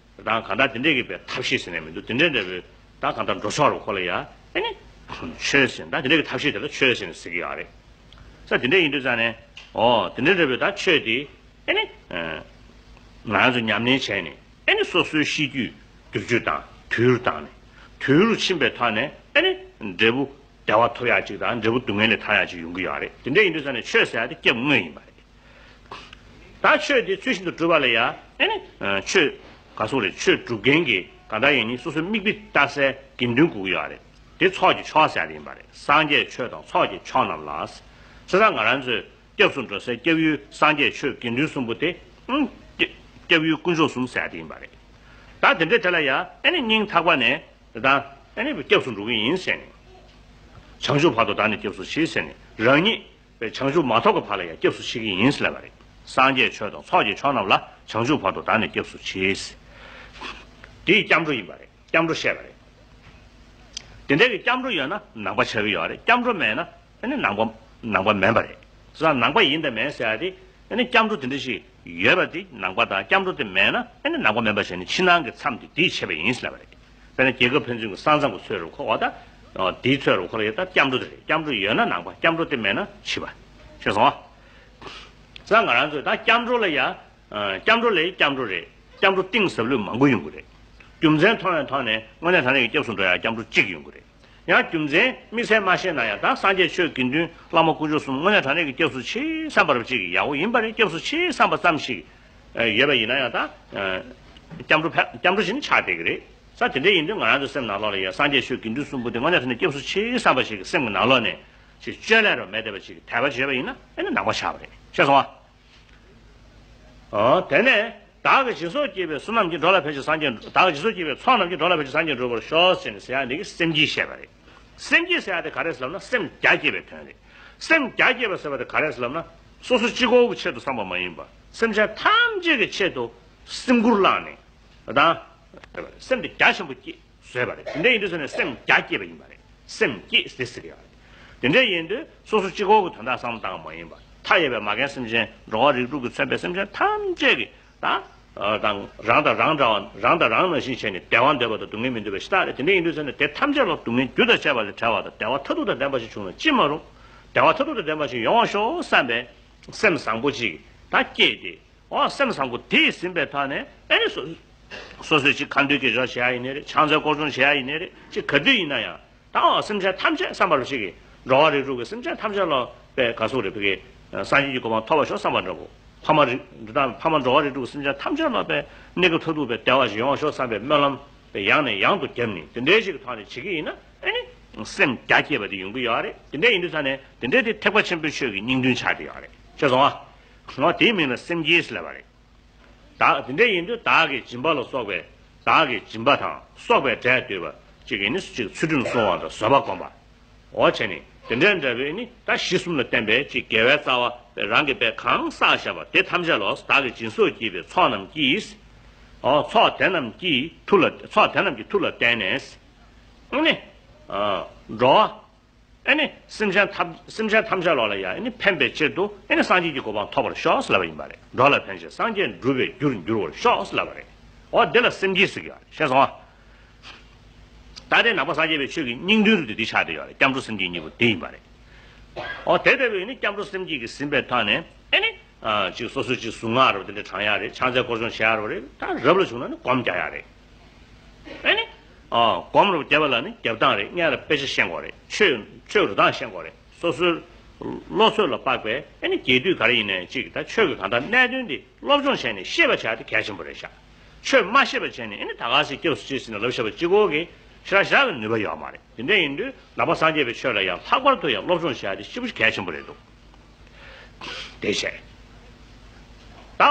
དང་གང་ལྟར་དེ་འདྲས་ཀྱི་པའི་ཐབས་ཤེས་ཟེར་ནས་མི་འདུག་དེ་འདྲས་འདྲ་བའི་ད་གང་ལྟར་འགྲོ་ཕྱོགས་རུ་ཁོ་ལ་ཡ་ཨ་ནི་ཆོས་ཟེར་ད་དེ་འདྲས་ཀྱི་ཐབས་ཤེས་དེ་ལ་ཆོས་ཟེར་ནས་ཟེར་གྱི་ཡོད་རེད། ས་དེ་འདྲས་ཡིན་དུས་ཙང་ནས་འོ་དེ་འདྲས་འདྲ་བའི་ད་ཆོས་དེ་ཨ་ནི་ང་རང་ཚོ་ཉམས་ལེན་བྱས་ནས་ཨ་ནི་སོ་སོའི་གཤིས་རྒྱུད་བསྒྱུར་བཅོས་དང་དུལ་བཏང་ནས་དུལ་རུ་ཕྱིན་པའི་ཐོག་ནས་ཨ་ནི་འབྲས་བུ་བདེ་བ་ཐོབ་ཡག་ཅིག་དང་འབྲས་བུ་སྡུག་བསྔལ་ལས་ཐར་ཡག་ཅིག་ཡོང་གི་ཡོད་རེད། དེ་འདྲས་ཡིན་དུས་ཙང་ནས་ཆོས་ཟེར་ཡག་དེ་སྐྱབས་དངོས་ཡིན་པ་རེད། ད་ཆོས་དེ་ཚུལ་བཞིན་དུ་སྒྲུབ་པ་ལ་ཡང་ཨེ་ནི། ཆོས། ག་སོགས་རེད། ཆོས་སྒྲུབ་མཁན་གྱི་གང་ལྟར་ཡིན་ནི་སོ་སོའི་མིག་དཔེ་ལྟ་སའི་དགེ་འདུན་དགོས་ཀྱི་ཡོད་རེད། དེ་ཚོགས་ཀྱི་མཆོག་ཟེར་ཡ་དེ་ཡིན་པ་རེད། སངས་རྒྱས་ཆོས་དང་ཚོགས་ཀྱི་མཆོག་རྣམས་ལ། བྱས་ཙང་ང་རང་ཚོས་སྐྱབས་སུ་འགྲོ་སའི་སྐྱབས་ཡུལ་སངས་རྒྱས་ཆོས་དགེ་འདུན་གསུམ་པོ་དེ། ཨང་། སྐྱབས་ཡུལ་དཀོན་མཆོག་གསུམ་ཟེར་ཡ་དེ་ཡིན་པ་རེད། ད་དེ་འདྲའི་དེ་ལ་ཡང་ཨེ་ནི་སྙིང་ཐག་པ་ནས་ད་ཨེ་ནི་སྐྱབས་སུ་འགྲོ་གི་ཡིན་ཟེར་ནས། བྱང་ཆུབ་བར་དུ་བདག་ནི་སྐྱབས་སུ་མཆི་ཟེར་ནས་རང་ཉིད། བྱང་ཆུབ་མ་ཐོབ་ཀྱི་བར་ལ་ཡང་སྐྱབས་སུ་མཆི་གི་ཡིན་ཟེར་ལབ་པ་རེད། སངས་རྒྱས་ཆོས་དང་ཚོགས་ཀྱི་མཆོག་རྣམས་ལ་བྱང་ཆུབ་བར་དུ་བདག་ནི་སྐྱབས་སུ་མཆི། དེའི་སྐྱབས་འགྲོ་ཡིན་པ་རེད། སྐྱབས་འགྲོ་བཤད་པ་རེད། དེ་འདྲའི་གི་སྐྱབས་འགྲོ་ཡོད་ན་ནང་པ་ཆགས་ཀྱི་ཡོད་རེད། སྐྱབས་འགྲོ་མེད་ན་ཨ་ནི་ནང་པ་ནང་པ་མིན་པ་རེད། བྱས་ཙང་ནང་པ་ཡིན་དང་མིན་ཟེར་ཡ་དེ་ཨ་ནི་སྐྱབས་འགྲོ་དེ་འདྲ་ཞིག་ཡོད་པ་དེ་ནང་པ་དང་སྐྱབས་འགྲོ་དེ་མེད་ན་ཨ་ནི་ནང་པ་མིན་པ་བྱས་ནས་ཕྱི་ནང་གི་མཚམས་དེ་དེས་ཕྱེ་བ་ཡིན་ཟེར་ལབ་པ་རེད། དཔེར་ན་རྒྱལ་ཁབ་ཕན་ཚུན་གྱི་ས་མཚམས་ཀྱི་ཚོད་རུ་ཁོ་བ་དང་། དེའི་ཚོད་རུ་ཁོ་ལ་ཡོད་ད་སྐྱབས་འགྲོ་དེ་རེད། སྐྱབས་འགྲོ་ཡོད་ན་ནང་པ། སྐྱབས་འགྲོ་དེ་མེད་ན་ཕྱི་པ། ཤེས་སོང་ཨ། ཙང་ང་རང་ཚོས་ད་སྐྱབས་འགྲོ་ལ་ཡ། སྐྱབས་འགྲོ་ལས་སྐྱབས་འགྲོ་རེད། སྐྱབས་འགྲོ་གཏིང་ཟབ་ལོས་མང་པོ་ཡོང་གི་རེད། རྒྱུ་མཚན་མཐོང་བའི་ཐོག་ནས་དངོས་གནས་དྲང་གནས་ཀྱི་སྐྱབས་སུ་འགྲོ་ཡ་སྐྱབས་འགྲོ་གཅིག་ཡོང་གི་རེད། ཡང་རྒྱུ་མཚན་དམིགས་བསལ་མ་ཤེས་ན་ཡང་ད་སངས་རྒྱས་ཆོས་དགེ་འདུན་བླ་མ་དཀོན་མཆོག་གསུམ་དངོས་གནས་དྲང་གནས་ཀྱི་སྐྱབས་སུ་མཆི་བསམ་པ་རབ་གཅིག་གི་ཡག་པོ་ཡིན་པ་རེད། སྐྱབས་སུ་མཆི་བསམ་པ་ཙམ་ཞིག་ཡོད་པ་ཡིན་ན་ཡང་ད། སྐྱབས་འགྲོ་ཕ་སྐྱབས་འགྲོ་ཞིག་ནི་ཆགས་བསྡད་ཀྱི་རེད། ས་དེ་འདྲ་ཡིན་དུས་ང་རང་ཚོའི་སེམས་ནང་ལོགས་ལ་ཡང་སངས་རྒྱས་ཆོས་དགེ་འདུན་གསུམ་པོ་དེ་དངོས་གནས་དྲང་གནས་སྐྱབས་སུ་མཆི་བསམ་པ་ཞིག་གི་སེམས་ཀྱི་ནང་ལོགས་ནས་ཅིག་བཅོས་ལས་རོ་མེད་བསྡད་པ་ཞིག་གི་དད་པ་བྱས་པ་ཡིན་ན་ཨེ་ནི་ནང་པ་ཆགས་པ་རེད། ཤེས་སོང་ཨ། ཨོ། དེ་ནས་བདག་གིས་སྦྱིན་སོགས་བགྱིས་པའི་བསོད་ནམས་ཀྱིས་འགྲོ་ལ་ཕན་ཞིང་སངས་རྒྱས། བདག་གིས་སྦྱིན་སོགས་བགྱིས་པའི་ཚོགས་རྣམས་ཀྱིས་འགྲོ་ལ་ཕན་ཞིང་སངས་རྒྱས་འགྲུབ་པར་ཤོག་ཟེར་ནས་ཟེར་ཡ་འདི་གི་སེམས་བསྐྱེད་བཤད་པ་རེད། སེམས་བསྐྱེད་ཟེར་ཡ་དེ་ག་རེ་ཟེར་ལབ་ན་སེམས་རྒྱ་བསྐྱེད་པའི་དོན་རེད། སེམས་རྒྱ་བསྐྱེད་པ་ཟེར་བ་དེ་ག་རེ་ཟེར་ལབ་ན་སོ་སོ་གཅིག་པོ་གི་ཆེད་དུ་བསམ་པ་མ་ཡིན་པར་སེམས་ཅན་ཐམས་ཅད་ཀྱི་ཆེད་དུ་སེམས་ཁུར་བླངས་ནས་དང་སེམས་དེ་རྒྱ་ཆེན་པོ་བསྐྱེད་བཟོས་པ་རེད། དེ་འདྲ་ཡིན་དུས་ཙ་ནས་སེམས་རྒྱ་བསྐྱེད་པ་ཡིན་པ་རེད། སེམས་བསྐྱེད་ཟེར་ཟེར་ཡ་རེད། དེ་འདྲ་ཡིན་དུས་སོ་སོ་གཅིག་པོ་གི་དོན་དག་བསམ་བློ་བཏང་བ་མ་ཡིན་པར་མཐའ་ཡས་པའི་མ་རྒན་སེམས་ཅན་འགྲོ་བ་རིགས་དྲུག་གིས་མཚོན་པའི་སེམས་ཅན་ཐམས་ཅད་ཀྱི་དང་། ཨ། དང་། རང་དང་རང་འདྲ་བ། རང་དང་རང་ནང་བཞིན་བྱས་ནས་བདེ་བ་འདོད་པ་དང་སྡུག་བསྔལ་མི་འདོད་པ་ཞེ་དྲག་རེད། དེ་འདྲ་ཡིན་དུས་ཙ་ནས་དེ་ཐམས་ཅད་ལ་སྡུག་བསྔལ་རྒྱུ་དང་བཅས་པ་ལས་བྲལ་བ་དང་བདེ་བ་མཐར་ཐུག་དང་ལྡན་པ་ཞིག་བྱུང་ན་ཅི་མ་རུང་། བདེ་བ་མཐར་ཐུག་དང་ལྡན་པ་ཞིག་ཡོང་བར་ཤོག་བསམ་པའི་སེམས་བཟང་པོ་ཅིག་ད་སྐྱེས་ཏེ། འོ། སེམས་བཟང་པོ་དེས་ཟིན་པའི་ཐོག་ནས་ཨེ་ནི་སོ་སོ་སོས་ཅིག་ཁ་འདོན་དགེ་སྦྱོར་བྱེད་ཡ་ཡིན་ནའི་རེད། ཕྱག་འཚལ་སྐོར་སྦྱོང་བྱེད་ཡ་ཡིན་ནའི་རེད། ཅིག་ག་དུས་ཡིན་ན་ཡང་། ད་འོ་སེམས་ཅན་ཐམས་ཅད་བསམ་པ་རུ་ཞིག་གིས་འགྲོ་བ་རིགས་དྲུག་གི་སེམས་ཅན་ཐམས་ཅད་ལ་པའི་ག་སོགས་རེད། བི་གི་སངས་རྒྱས་ཀྱི་གོ་འཕང་ཐོབ་པར་ཤོག་བསམ་པ་འདྲ་པོ། ཕ་མ་རིགས་འདི་དག་ཕ་མ་འགྲོ་བ་རིགས་དྲུག་གི་སེམས་ཅན་ཐམས་ཅད་ལ་པའི་གནས་སྐབས་མཐར་ཐུག་པའི་བདེ་བ་ཞིག་ཡོང་བར་ཤོག་བསམ་པའི་སྨོན་ལམ་པའི་ཡང་ནས་ཡང་དུ་བརྒྱབ་ནས་དེ་འདྲའི་ཞིག་གི་ཐོག་ནས་བྱེད་ཀྱི་ཡིན་ན་ཨེ་ནི་སེམས་རྒྱ་བསྐྱེད་པ་དེ་ཡོང་གི་ཡོད་རེད། དེ་འདྲ་ཡིན་དུས་ཙ་ནས་དེ་འདྲའི་དེ་ཐེག་པ་ཆེན་པོའི་ཆོས་ཀྱི་སྙིང་དོན་ཆགས་བསྡད་ཡོད་རེད། ཤེས་སོང་ཨ། འོ་དེའི་མིང་ལ་སེམས་བསྐྱེད་ཟེར་ལབ་པ་རེད། བདག་དེ་འདྲ་ཡིན་དུས་བདག་གི་སྦྱིན་པ་ལ་སོགས་པའི་བདག་གི་སྦྱིན་པ་དང་སོགས་པའི་གྲས་འདོད་པ་ཅིག་གིས་ནི་ཅིག་ཚུལ་ཁྲིམས་སྲུང་བ་དང་བཟོད་པ་སྒོམ་པ། འོ་བྱས་ནས་དེ་འདྲའི་འདྲ་བའི་ནི་ད་གཞི་གསུམ་ལ་བརྟེན་པའི་ཅིག་དགེ་བའི་རྩ་བ་རང་གིས་པའི་གང་བསགས་བཞག་པ་དེ་ཐམས་ཅད་ལ་བདག་གིས་སྦྱིན་སོགས་བགྱིས་པའི་ཚོགས་རྣམས་ཀྱིས། འོ་ཚོགས་དེ་རྣམས་ཀྱི་མཐུ་ལ་ཚོགས་དེ་རྣམས་ཀྱི་མཐུ་ལ་བརྟེན་ནས། ཨ་ནི། ཨ། འགྲོ་བ། ཨེ་ནི་སེམས་ཅན་ཐམས་སེམས་ཅན་ཐམས་ཅད་ལོག་ལ་ཡང་ཨེ་ནི་ཕན་པའི་ཆེད་དུ་ཨེ་ནི་སངས་རྒྱས་ཀྱི་གོ་འཕང་ཐོབ་པར་ཤོག་ཟེར་ལབ་པ་ཡིན་པ་རེད། འགྲོ་ལ་ཕན་ཞིང་སངས་རྒྱས་འགྲུབ་པའི་རྒྱུར་འགྱུར་བར་ཤོག་ཟེར་ལབ་པ་རེད། འོ་འདི་ལ་སེམས་བསྐྱེད་ཟེར་གྱི་ཡོད་རེད། ཤེས་སོང་ཨ། ད་ལྟའི་ནང་པ་སངས་རྒྱས་པའི་ཆོས་ཀྱི་སྙིང་དོན་རུ་དེ་འདི་ཆགས་བསྡད་ཡོད་རེད། སྐྱབས་འགྲོ་སེམས་བསྐྱེད་གཉིས་པོ་དེ་ཡིན་པ་རེད། འོ་དེ་ལྟ་བུའི་ནི་སྐྱབས་འགྲོ་སེམས་བསྐྱེད་ཀྱིས་ཟིན་པའི་ཐོག་ནས་ཨེ་ནི། ཨ། ཅིག་སོ་སོ་ཅིག་གཟུངས་སྔགས་རབ་དེ་འདྲ་བགྲང་ཡག་རེད། ཕྱག་འཚལ་སྐོར་སྦྱོང་བྱེད་ཡག་རེད། ད་རབ་ལ་བྱུང་ན་ནི་སྒོམ་རྒྱག་ཡག་རེད། ཨེ་ནི། ཨ། སྒོམ་རུ་བརྒྱབ་པ་ལ་ནི་རྒྱབ་སྟངས་རེད། སྔོན་ལ་དཔེ་ཆ་ཤེས་དགོས་རེད། ཆོས་ཆོས་རུ་སྟངས་ཤེས་དགོས་རེད། སོ་སོའི་བློ་ཚོད་ལ་དཔག་པའི་ཨེ་ནི་རྒྱས་བསྡུས་ག་རེ་ཡིན་ནའི་ཅིག་ད་ཆོས་ཀྱི་གང་ལྟར་གནད་དོན་འདི་སློབ་སྦྱོང་བྱས་ནས་ཤེས་པ་བྱ་དེ་གལ་ཆེན་པོ་རེད་ཤག་ཆོས་མ་ཤེས་པ་བྱས་ནས་ཨེ་ནི་ད་ག་སེ་སྐྱབས་སུ་མཆི་ཟེར་ནས་ལབ་བཞག་པ་གཅིག་པོ་གིས་ཞེ་དྲག་ཞེ་དྲག་གི་ནུས་པ་ཡོད་མ་རེད། དེ་འདྲ་ཡིན་དུས་ནང་པ་སངས་རྒྱས་པའི་ཆོས་ལ་ཡང་ལྷག་པར་དུ་ཡང་སློབ་སྦྱོང་བྱ་དེ་ཞེ་པོ་གལ་ཆེན་པོ་རེད་འདུག་དེ་བྱས། ད་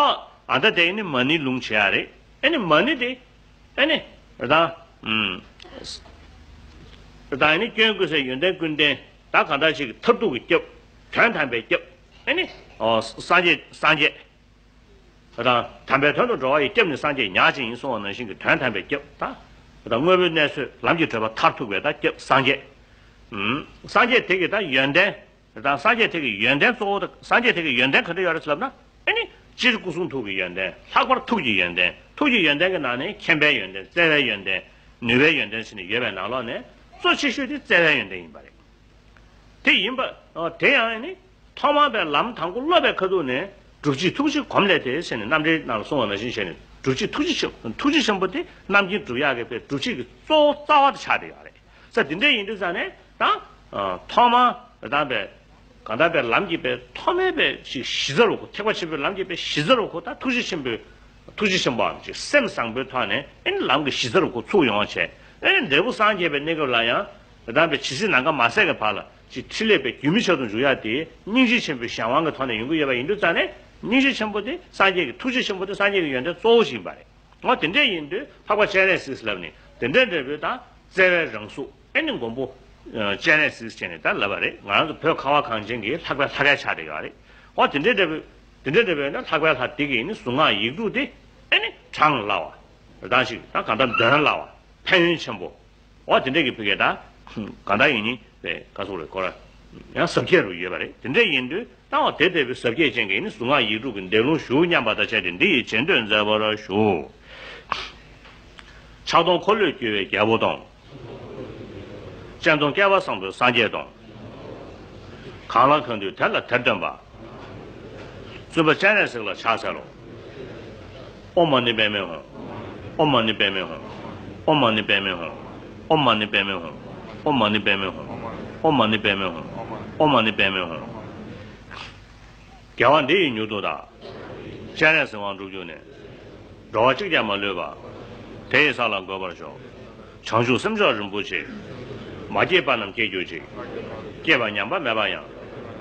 ཨ་ད་དེ་ནི་མ་ཎི་ལུང་བྱེད་ཡ་རེད། ཨེ་ནི་མ་ཎི་དེ། ཨེ་ནི། ར་དང་། ཨུམ། ར་དང་ཨེ་ནི་སྐྱོན་ཀུན་ཟད་ཡོན་ཏན་ཀུན་ལྡན། ད་གང་ལྟར་ཅིག་མཐར་ཐུག་གི་སྐྱབས། དོན་དམ་པའི་སྐྱབས། ཨེ་ནི། ཨོ་སངས་རྒྱས་སངས་རྒྱས། ར་དང་དམ་པའི་དོན་དུ་འགྲོ་བ་ཡི་སྐྱབས་ནི་སངས་རྒྱས་ཉག་གཅིག་ཡིན་གསུངས་པ་ནང་བཞིན་གྱི་དོན་དམ་པའི་སྐྱབས་དང་། ར་དང་དངོས་པོའི་གནས་ཚུལ་ལམ་གྱི་བགྲོད་པ་མཐར་ཐུག་པའི་ད་སྐྱབས་སངས་རྒྱས། ཨུམ། སངས་རྒྱས་དེ་གི་ད་ཡོན་ཏན། དང་སངས་རྒྱས་དེ་གི་ཡོན་ཏན་གཙོ་བོ་དང་སངས་རྒྱས་དེ་གི་ཡོན་ཏན་ག་འདྲ་ཡོད་རེད་ཟེར་ལབ་ན། ཨེ་ནི་སྤྱིར་སྐུ་གསུང་ཐུགས་ཀྱི་ཡོན་ཏན། ལྷག་པར་ཐུགས་ཀྱི་ཡོན་ཏན། ཐུགས་ཀྱི་ཡོན་ཏན་གྱི་ནང་ནས་མཁྱེན་པའི་ཡོན་ཏན། བརྩེ་བའི་ཡོན་ཏན། ནུས་པའི་ཡོན་ཏན་ཟེར་ནས་ཡོད་པའི་ནང་ལོགས་ནས་གཙོ་ཆེ་ཤོས་དེ་བརྩེ་བའི་ཡོན་ཏན་ཡིན་པ་རེད། དེ་ཡིན་པ། ཨོ་དེ་ཡང་ཨེ་ནི་ཐོག་མར་པའི་ལམ་དང་པོ་སློབ་པའི་ཁ་ཐུག་ནས་སྒྲུབ་བྱེད་ཐུགས་རྗེ་གོམས་ལས་ཏེ་ཟེར་ནས་རྣམ་འགྲེལ་ནང་ལ་གསུངས་པ་ནང་བཞིན་བྱས་ནས་སྒྲུབ་བྱེད་ཐུགས་རྗེ་ཆེན་ཐུགས་རྗེ་ཆེན་པོ་དེ་རྣམ་མཁྱེན་སྒྲུབ་ཡག་གི་པའི་སྒྲུབ་བྱེད་ཀྱི་གཙོ་བོ་རྩ་བ་དེ་ཆགས་བསྡད་ཡོད་རེད། ས་དེ་འདྲ་ཡིན་དུས་ཙང་ནས་ད། ཨ། ཐོག་མར་དང་པའི་གང་ལྟར་པའི་ལམ་གྱི་པའི་ཐོག་མའི་པའི་ཞིག་གཞི་རྩ་རུ་གོ། ཐེག་པ་ཆེན་པོའི་ལམ་གྱི་པའི་གཞི་རྩ་རུ་གོ། ད་ཐུགས་རྗེ་ཆེན་པོའི་ཐུགས་རྗེ་ཆེན་པོའམ་ཅིག་སེམས་བཟང་པོའི་ཐོག་ནས་ཨེ་ནི་ལམ་གྱི་གཞི་རྩ་རུ་གོ་ཚུགས་ཡོང་བ་བྱས། ཨེ་ནི་འབྲས་བུ་སངས་རྒྱས་པའི་གནས་སྐབས་ལ་ཡང་དང་པའི་ཇི་སྲིད་ནམ་མཁའ་མ་ཟད་ཀྱི་བར་ལ་ཅིག་ཕྲིན་ལས་པའི་རྒྱུན་མི་ཆད་དུ་འཇུག་ཡག་དེ་སྙིང་རྗེ་ཆེན་པོའི་གཞན་དབང་གི་ཐོག་ནས་ཡོང་གི་ཡོད་པ་ཡིན་དུས་ཙང་ནས་སྙིང་རྗེ་ཆེན་པོ་དེ་སངས་རྒྱས་ཀྱི་ཐུགས་རྗེ་ཆེན་པོ་དེ་སངས་རྒྱས་ཀྱི་ཡོན་ཏན་གཙོ་བོ་ཞིག་ཡིན་པ་རེད། འོ་དེ་འདྲ་ཡིན་དུས་འཕགས་པ་སྤྱན་རས་གཟིགས་ལབ་ནས་དེ་འདྲ་འདྲ་བོའི་དང་བརྩེ་བའི་རང་གཟུགས་ཨེ་ནི་མགོན་པོ་སྤྱན་རས་གཟིགས་བྱས་ནས་ད་ལབ་པ་རེད། ང་རང་ཚོ་བོད་ཁ་བ་གངས་ཅན་གྱི་ལྷག་པའི་ལྷ་སྐལ་ཆགས་བསྡད་ཡོད་རེད། འོ་དེ་འདྲ་འདྲ་བོའི་དེ་འདྲ་འདྲ་བོའི་ན་ལྷག་པའི་ལྷ་དེ་གི་ནི་གཟུངས་སྔགས་ཡིག་དྲུག་དེ་ཨེ་ནི་གྲངས་སླ་བ་རང་ཞིག་ད་གང་ལྟར་འདོན་སླ་བ་ཕན་ཡོན་ཆེན་པོ། འོ་དེ་འདྲ་གི་ཕི་གེ་ད་གང་ལྟར་ཡིན་ནི། པའི་བཀའ་ཟུར་རེད་ཁོ་ར། ཡང་ཟབ་རྒྱས་རུ་ཡོད་པ་རེད། དེ་འདྲ་ཡིན་དུས་ད་འོ་དེ་ལྟ་བུའི་ཟབ་རྒྱས་ཅན་གྱི་ནི་གཟུངས་སྔགས་ཡིག་དྲུག་གི་འདོན་ལུང་ཞུ་སྙམ་པ་དང་བཅས་ཏེ་འདི་ཡི་རྗེས་ཟློས་མཛད་པར་ཞུ། ཕྱག་སྟོང་འཁོར་ལོས་སྒྱུར་བའི་རྒྱལ་པོ་དང་། སྤྱན་སྟོང་བསྐལ་པ་བཟང་པོའི་སངས་རྒྱས་དང་། གང་ལ་གང་འདུལ་དེ་ལ་དེར་སྟོན་པ། བཙུན་པ་སྤྱན་རས་གཟིགས་ལ་ཕྱག་འཚལ་ལོ། ཨོཾ་མ་ཎི་པདྨེ་ཧཱུྃ། ཨོཾ་མ་ཎི་པདྨེ་ཧཱུྃ། ཨོཾ་མ་ཎི་པདྨེ་ཧཱུྃ། ཨོཾ་མ་ཎི་པདྨེ་ཧཱུྃ། ཨོཾ་མ་ཎི་པདྨེ་ཧཱུྃ། ཨོཾ་མ་ཎི་པདྨེ་ཧཱུྃ། དགེ་བ་འདི་ཡིས་མྱུར་དུ་བདག། སྤྱན་རས་གཟིགས་དབང་འགྲུབ་གྱུར་ནས། འགྲོ་བ་གཅིག་ཀྱང་མ་ལུས་པ། དེ་ཡི་ས་ལ་འགོད་པར་ཤོག། བྱང་ཆུབ་སེམས་མཆོག་རིན་པོ་ཆེ། མ་སྐྱེས་པ་རྣམས་སྐྱེ་གྱུར་ཅིག། སྐྱེས་པ་ཉམས་པ་མེད་པ་ཡང་།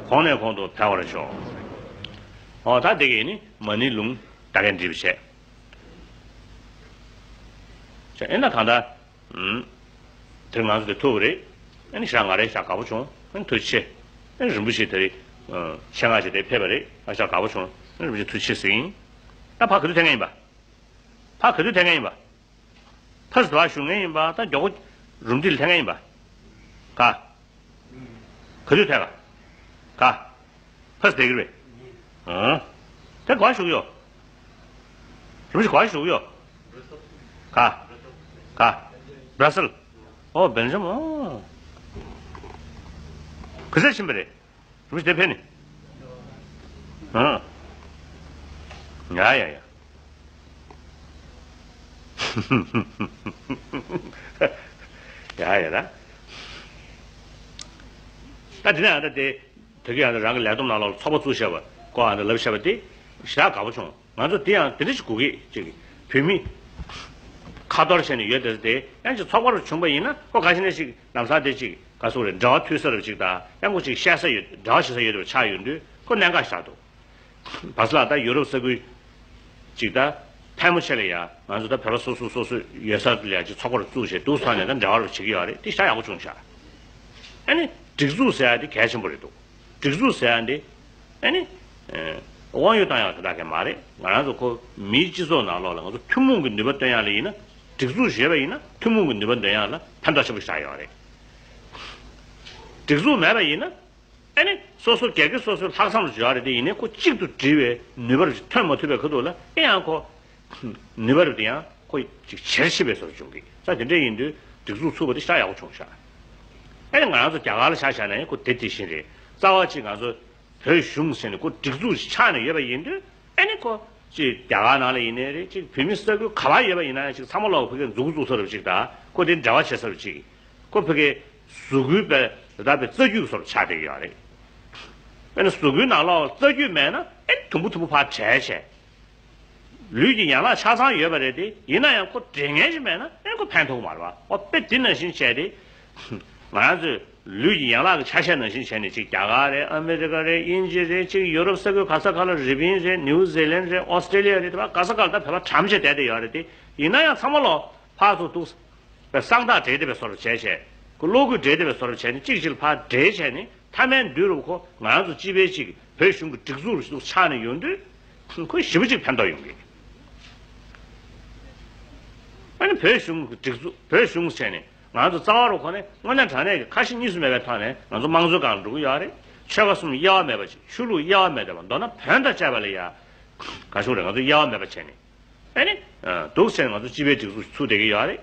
གོང་ནས་གོང་དུ་འཕེལ་བར་ཤོག། ཨོ་ད་དེ་གས་ནི་མ་ཎི་ལུང་ད་གས་འབྲི་བ་བྱས། ཨེ་ན་གང་ལྟར། ཨུམ། དེ་ང་ཚོ་དེ་ཐུབ་པ་རེད། ཨ་ནི་ཞག་ང་རེ་ཞག་དགའ་པོ་བྱུང་། ཨ་ནི་ཐུགས་རྗེ་ཆེ། ཨ་ནི་རིན་པོ་ཆེ་དེ་རེད། ཆེད་མངགས་བྱས་དེ་ཕེབས་པ་རེད། ཨ་ཞག་དགའ་པོ་བྱུང་། ཨ་ནི་རིན་པོ་ཆེ་ཐུགས་རྗེ་ཆེ་ཟེར་ཡིན། ད་ཕར་ག་དུས་ཐད་མཁན་ཡིན་པ། ཕར་ག་དུས་ཐད་མཁན་ཡིན་པ། ཕར་ཟླ་བ་ཞུ་མཁན་ཡིན་པ། ད་མགྱོགས་པོ་རུམ་དེ་ལ་ཐད་མཁན་ཡིན་པ། ག་ག་དུས་ཐད་ག་ག་ཕར་ཟླ་གི་རེད། ཨང་། ད་ག་ཞུ་གི་ཡོད། རིན་པོ་ཆེ་ག་ཞུ་གི་ཡོད། ག་ག་བྷ་ར་སེལ། ཨོ་སྦེལ་ཇམ། ཨོ་ག་ཚོད་ཕྱིན་པ་རེད། རུ་ཞིག་དེ་ཕེབས་ནི། ཨང་། ཡ་ཡ་ཡ། ཡ་ཡ་ད། ད་དེ་ནས་ཨ་ད་དེ། དེ་གི་ཨ་ད་རང་གི་ལས་བསྡོམས་ནང་ལོགས་ལ་ཚོགས་པ་བཙུགས་བཞག་པ་ཀོ་ཨ་ད་ལབ་བཞག་པ་དེ། ཞེ་དྲག་དགའ་པོ་བྱུང་། ང་ཚོ་དེ་ཡང་དེ་འདྲ་ཞིག་དགོས་ཀྱི་ཅིག་བོད་མི་ཁ་གཏོར་བྱས་ནས་ཡོད་དེ་དེ་ཡང་ཅིག་ཚོགས་པ་རུ་བྱུང་པ་ཡིན་ན་ཁོ་ག་ཞིག་ནས་ཞིག་ལམ་སང་དེ་ཅིག་ག་སོག་རེད། འབྲེལ་བ་མཐུད་ས་རུ་ཅིག་དང་ཡང་ཁོ་ཅིག་བཤད་ས་ཡོད། འབྲེལ་བ་བྱེད་ས་ཡོད་དེ་ཆགས་ཡོང་དུས་ཁོ་གནད་འགག་ཞིག་ཆགས་འདུག་བ་སི་ལགས་ད་ཡུ་རོབ་ས་ཁུལ་ཅིག་ད་ཕལ་མོ་ཆེ་ལ་ཡ་ང་ཚོ་ད་བོད་པ་སོ་སོ་སོ་སོ་ཡོད་ས་ལ་ཡ་ཅིག་ཚོགས་པ་རུ་བཙུགས་བྱས་འདུག་ས་ནས་ད་འབྲེལ་བ་རུ་བྱེད་ཀྱི་ཡོད་རེད། དེ་ཤ་ཡག་པོ་བྱུང་ཤག་ཨ་ནི་སྒྲིག་འཛུགས་ཟེར་ཡ་དེ་གལ་ཆེན་པོ་རེད་འདུག་སྒྲིག་འཛུགས་ཟེར་ཡ་འདི། ཨ་ནི། དབང་ཡོད་བཏང་ཡག་དེ་དག་གས་མ་རེད། ང་རང་ཚོ་ཁོ་མིའི་སྤྱི་ཚོགས་ནང་ལོགས་ལ་ང་ཚོ་ཐུན་མོང་གི་ནུས་པ་བཏོན་ཡག་ལ་ཡིན་ན། སྒྲིག་འཛུགས་ཡོད་པ་ཡིན་ན་ཐུན་མོང་གི་ནུས་པ་འདོན་ཡག་ལ་ཕན་ཐོགས་ཆེན་པོ་ཞིག་ཆགས་ཡོད་རེད། སྒྲིག་འཛུགས་མེད་པ་ཡིན་ན། ཨ་ནི་སོ་སོ་སྒེར་གྱི་སོ་སོའི་ལྷག་བསམ་ལ་འཇོག་ཡག་རེད། དེ་ཡིན་ནའི་ཁོ་གཅིག་ཏུ་སྒྲིལ་བའི་ནུས་པ་ཐོན་མ་ཐུབ་པའི་ཁ་ཐུག་ལ་ཨེ་ཡང་ཁོ། ནུས་པ་རེད་དེ་ཡང་ཁོ་ཅིག་ཇེ་ཆེ་བའི་བཟོ་འབྱུང་གི། ས་དེ་འདྲ་ཡིན་དུས་སྒྲིག་འཛུགས་ཚུགས་པ་དེ་ཤ་ཡག་པོ་བྱུང་ཤག་ཨ་ནི་ང་རང་ཚོ་རྒྱ་གར་ལ་ཆ་བཞག་ན་ཡང་ཁོ་དེ་དེ་བཞིན་རེད། རྩ་བ་ཅིག་ང་ཚོ་བོད་གཞུང་ཟེར་ནས་ཁོ་སྒྲིག་འཛུགས་ཤིག་ཆགས་ནས་ཡོད་པ་ཡིན་དུས་ཨ་ནི་ཁོ་ཅིག་རྒྱ་གར་ནང་ལ་ཡིན་ནའི་རེད། ཅིག་བོད་མི་ས་ཁུལ་ག་པར་ཡོད་པ་ཡིན་ན་ཡང་ཅིག་ཚང་མ་ལོག་ཕ་གིར་མཛུབ་གུ་བཙུགས་ས་རུ་ཅིག་དང་ཁོ་དེ་འབྲེལ་བ་བྱེད་ས་རུ་ཅིག་ཁོ་ཕ་གིར་གཟུགས་སྐུའི་པའི་རེ་ད་པའི་རྩ་རྒྱུད་སོགས་ཆགས་བསྡད་ཀྱི་ཡོད་རེད། དཔེར་ན་གཟུགས་སྐུའི་ནང་ལོགས་རྩ་རྒྱུད་མེད་ན་ཨེ་དུམ་བུ་དུམ་བུ་ཕར་བྲལ་བྱས། ལུས་ཀྱི་ཡན་ལག་ཆ་ཚང་ཡོད་པ་རེད་དེ། ཡིན་ན་ཡང་ཁོ་འདྲེན་མཁན་ཞིག་མེད་ན་ཨེ་ཁོ་ཕན་ཐོགས་མ་རེད་པ། ཨོ་དཔེ་འདི་ནང་བཞིན་བྱས་ཏེ། ང་རང་ཚོས་ལུས་ཀྱི་ཡན་ལག་གི་ཆ་ཤས་ནང་བཞིན་བྱས་ནས་ཅིག་རྒྱ་གར་རེད། ཨ་མི་རི་ཀ་རེད། དབྱིན་ཇི་རེད། ཅིག་ཡུ་རོབ་ས་ཁུལ་ག་ས་ག་ལ། རི་པིན་རེད། ནིའུ་ཛི་ལན་རེད། ཨོ་སི་ཀྲེ་ལི་ཡ་རེད། དེ་བ་ག་ས་ག་ལ་ད་བོད་པ་གྲམ་བྱས་བསྡད་བསྡད་ཡོད་རེད་དེ། ཡིན་ན་ཡང་ཚང་མ་ལོག་ཕར་ཚུར་འདུག་པའི་གསང་ཐག་སྦྲེལ་བསྡད་པའི་བཟོ་འདྲ་བྱས་བྱས། ཁོ་གློག་སྐུད་སྦྲེལ་བསྡད་པའི་བཟོ་འདྲ་བྱས་ནས་གཅིག་གཅིག་ལ་ཕར་སྦྲེལ་བྱས་ནས་མཐའ་མའི་མདུན་རུ་ཁོ་ང་རང་ཚོ་སྤྱི་པའི་ཅིག་བོད་གཞུང་གི་སྒྲིག་འཛུགས་རུ་ཞིག་ཆགས་ནས་ཡོང་དུས། ཁོས་ཞེ་པོ་ཅིག་ཕན་ཐོགས་ཡོང་གི། ཨ་ནི་བོད་གཞུང་གི་སྒྲིག་འཛུགས། བོད་གཞུང་ཟེར་ནས་ང་ཚོ་རྩ་བ་རུ་ཁོ་ནས་དངོས་གནས་དྲང་གནས་ཀྱི་ཁ་ཞེ་གཉིས་སུ་མེད་པའི་ཐོག་ནས་ང་ཚོ་དམངས་གཙོའི་སྒང་ལ་འགྲོ་གི་ཡོད་རེད། ཆོལ་ཁ་གསུམ་དབྱེ་བ་མེད་པ་ཅིག་ཆོས་ལུགས་དབྱེ་བ་མེད་པ། མདོར་ན་བོན་དང་བཅས་པ་ལ་ཡ་ག་ཞུ་རེད། ང་ཚོ་དབྱེ་བ་མེད་པ་བྱས་ནས། ཨ་ནི། འདུག་ཟེར་ང་ཚོ་སྤྱི་པའི་སྒྲིག་འཛུགས་ཚུགས་བསྡད་ཀྱི་ཡོད་རེད།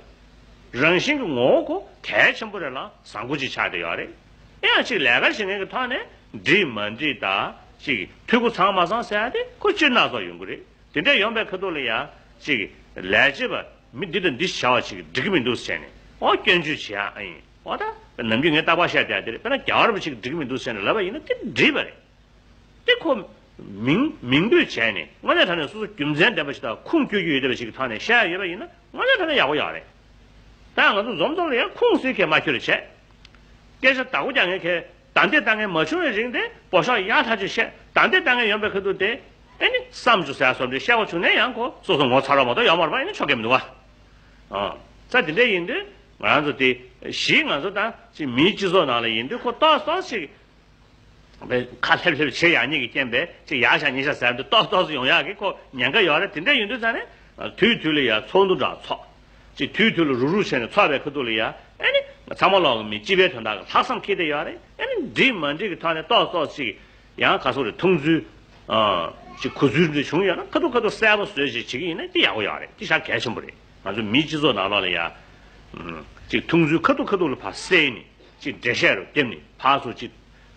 རང་བཞིན་གྱི་ངོ་བོ་ཁོ་གལ་ཆེན་པོ་རེད་ལ་བཟང་པོ་ཅིག་ཆགས་བསྡད་ཡོད་རེད། ཡང་ཅིག་ལས་ཀ་བྱེད་མཁན་གྱི་ཐོག་ནས་འགྲིག་མ་འགྲིག་དང་ཅིག་འཐུས་སྒོ་ཚང་མ་ཚང་ཟེར་ཡ་དེ་ཁོ་སྤྱིར་སྣ་ཚོགས་ཡོང་གི་རེད། དེ་འདྲ་ཡོང་པའི་ཁ་ཐུག་ལ་ཡ་ཅིག་ལས་བྱེད་པ་མི་འདི་དང་འདི་བྱ་བ་ཅིག་འགྲིག་གི་མི་འདུག་ཟེར་ནས་ཨོ་སྐྱོན་བརྗོད་བྱེད་ཡ་ཨ་ཡིན། ཨོ་ད་ནམ་རྒྱུན་ངས་རྟག་པར་བཤད་བསྡད་ཡ་དེ་རེད། དཔེར་ན་རྒྱལ་བ་རིན་པོ་ཆེ་གིས་འགྲིག་གི་མི་འདུག་ཟེར་ནས་ལབ་པ་ཡིན་ན་དེ་འགྲིག་པ་རེད། དེ་ཁོ་མིང་མིང་འབོད་བྱས་ནས་དངོས་གནས་དྲང་གནས་སོ་སོ་རྒྱུ་མཚན་ལྡན་པ་ཞིག་དང་ཁུངས་བཅོལ་རྒྱུ་ཡོད་བསྡད་པ་ཞིག་གི་ཐོག་ནས་བཤད་ཡ་ཡོད་པ་ཡིན་ན་དངོས་གནས་དྲང་གནས་ཡག་པོ་ཡོད་རེད། ད་ང་ཚོ་འཛོམས་འཛོམས་ལ་ཡང་ཁུངས་སུས་ཁས་མ་འཁྱོལ་བྱས། སྐད་ཆ་བདག་པོ་རྒྱག་མཁན་ཁས་བདའ་འདེད་བཏང་མཁན་མ་བྱུང་བའི་རིང་དེ་འབོད་ཤོག་ཡག་ཐག་ཆོད་བཤད། བདའ་འདེད་བཏང་མཁན་ཡོང་པའི་ཁ་ཐུག་དེ་ཨེ་ནི་བསམ་བྱུང་ཟེར་ཡ་བཟོ་འདྲ་བཤད་དགོས་བྱུང་ན་ཡང་ཁོ་སོ་སོ་ངོ་ཚ་རོགས་མ་གཏོགས་ཡོད་མ་རེད་པ། ཨེ་ནི་ཆོ་ག་མི་འདུག་ག་ཨ། ས་དེ་འདྲ་ཡིན་དུས་ང་རང་ཚོ་དེ་གཞི་ང་ཚོ་ད་ཅིག་མིའི་སྤྱི་ཚོགས་ནང་ལ་ཡིན་དུས་ཁོ་ཏོག་ཙམ་ཅིག་ཁ་ལྷེབ་ལྷེབ་བྱེད་ཡག་ཉེས་ཀྱི་རྐྱེན་པས་ཅིག་ཡག་ཤག་ཉེས་ཤག་ཟེར་འདི་ཏོག་ཏོག་ཙམ་ཡོང་ཡག་གི་ཁོ་ཉེན་ཁ་ཡོད་རེད། དེ་འདྲ་ཡིན་དུས་ཙང་ནས་དུས་དུས་ལ་ཡ་ཚོགས་འདུ་འདྲ་ཚོགས། ཅིག་དུས་དུས་ལ་རུག་རུག་བྱས་ནས་ཚོགས་པའི་ཁ་ཐུག་ལ་ཡ་ཨེ་ནི་ཚང་མ་ལོག་གི་མི་སྤྱི་པའི་དོན་དག་གི་ལྷག་བསམ་འཁྱེར་བསྡད་ཡོད་རེད། ཨེ་ནི་འགྲིག་མ་འགྲིག་གི་ཐོག་ནས་ཏོག་ཏོག་ཅིག་ཡང་ག་སོག་རེད། མཐོང་ཚུལ་ཅིག་གོ་ཚུལ་འདི་བྱུང་ཡོད་ན་ཁ་ཐུག་ཁ་ཐུག་གསལ་པོ་བཟོས་ཅིག་བྱེད་ཀྱི་ཡིན་ན་དེ་ཡག་པོ་ཡོད་རེད། དེ་ཞེ་དྲག་གལ་ཆེན་པོ་རེད། ང་ཚོ་མིའི་སྤྱི་ཚོགས་ནང་ལོགས་ལ་ཡ་ཅིག་མཐོང་ཚུལ་ཁ་ཐུག་ཁ་ཐུག་ལ་ཕར་གསལ་ནས། ཅིག་འགྲེལ་བཤད་རུ་བརྒྱབ་ནས་ཕར་ཚུར་ཅིག་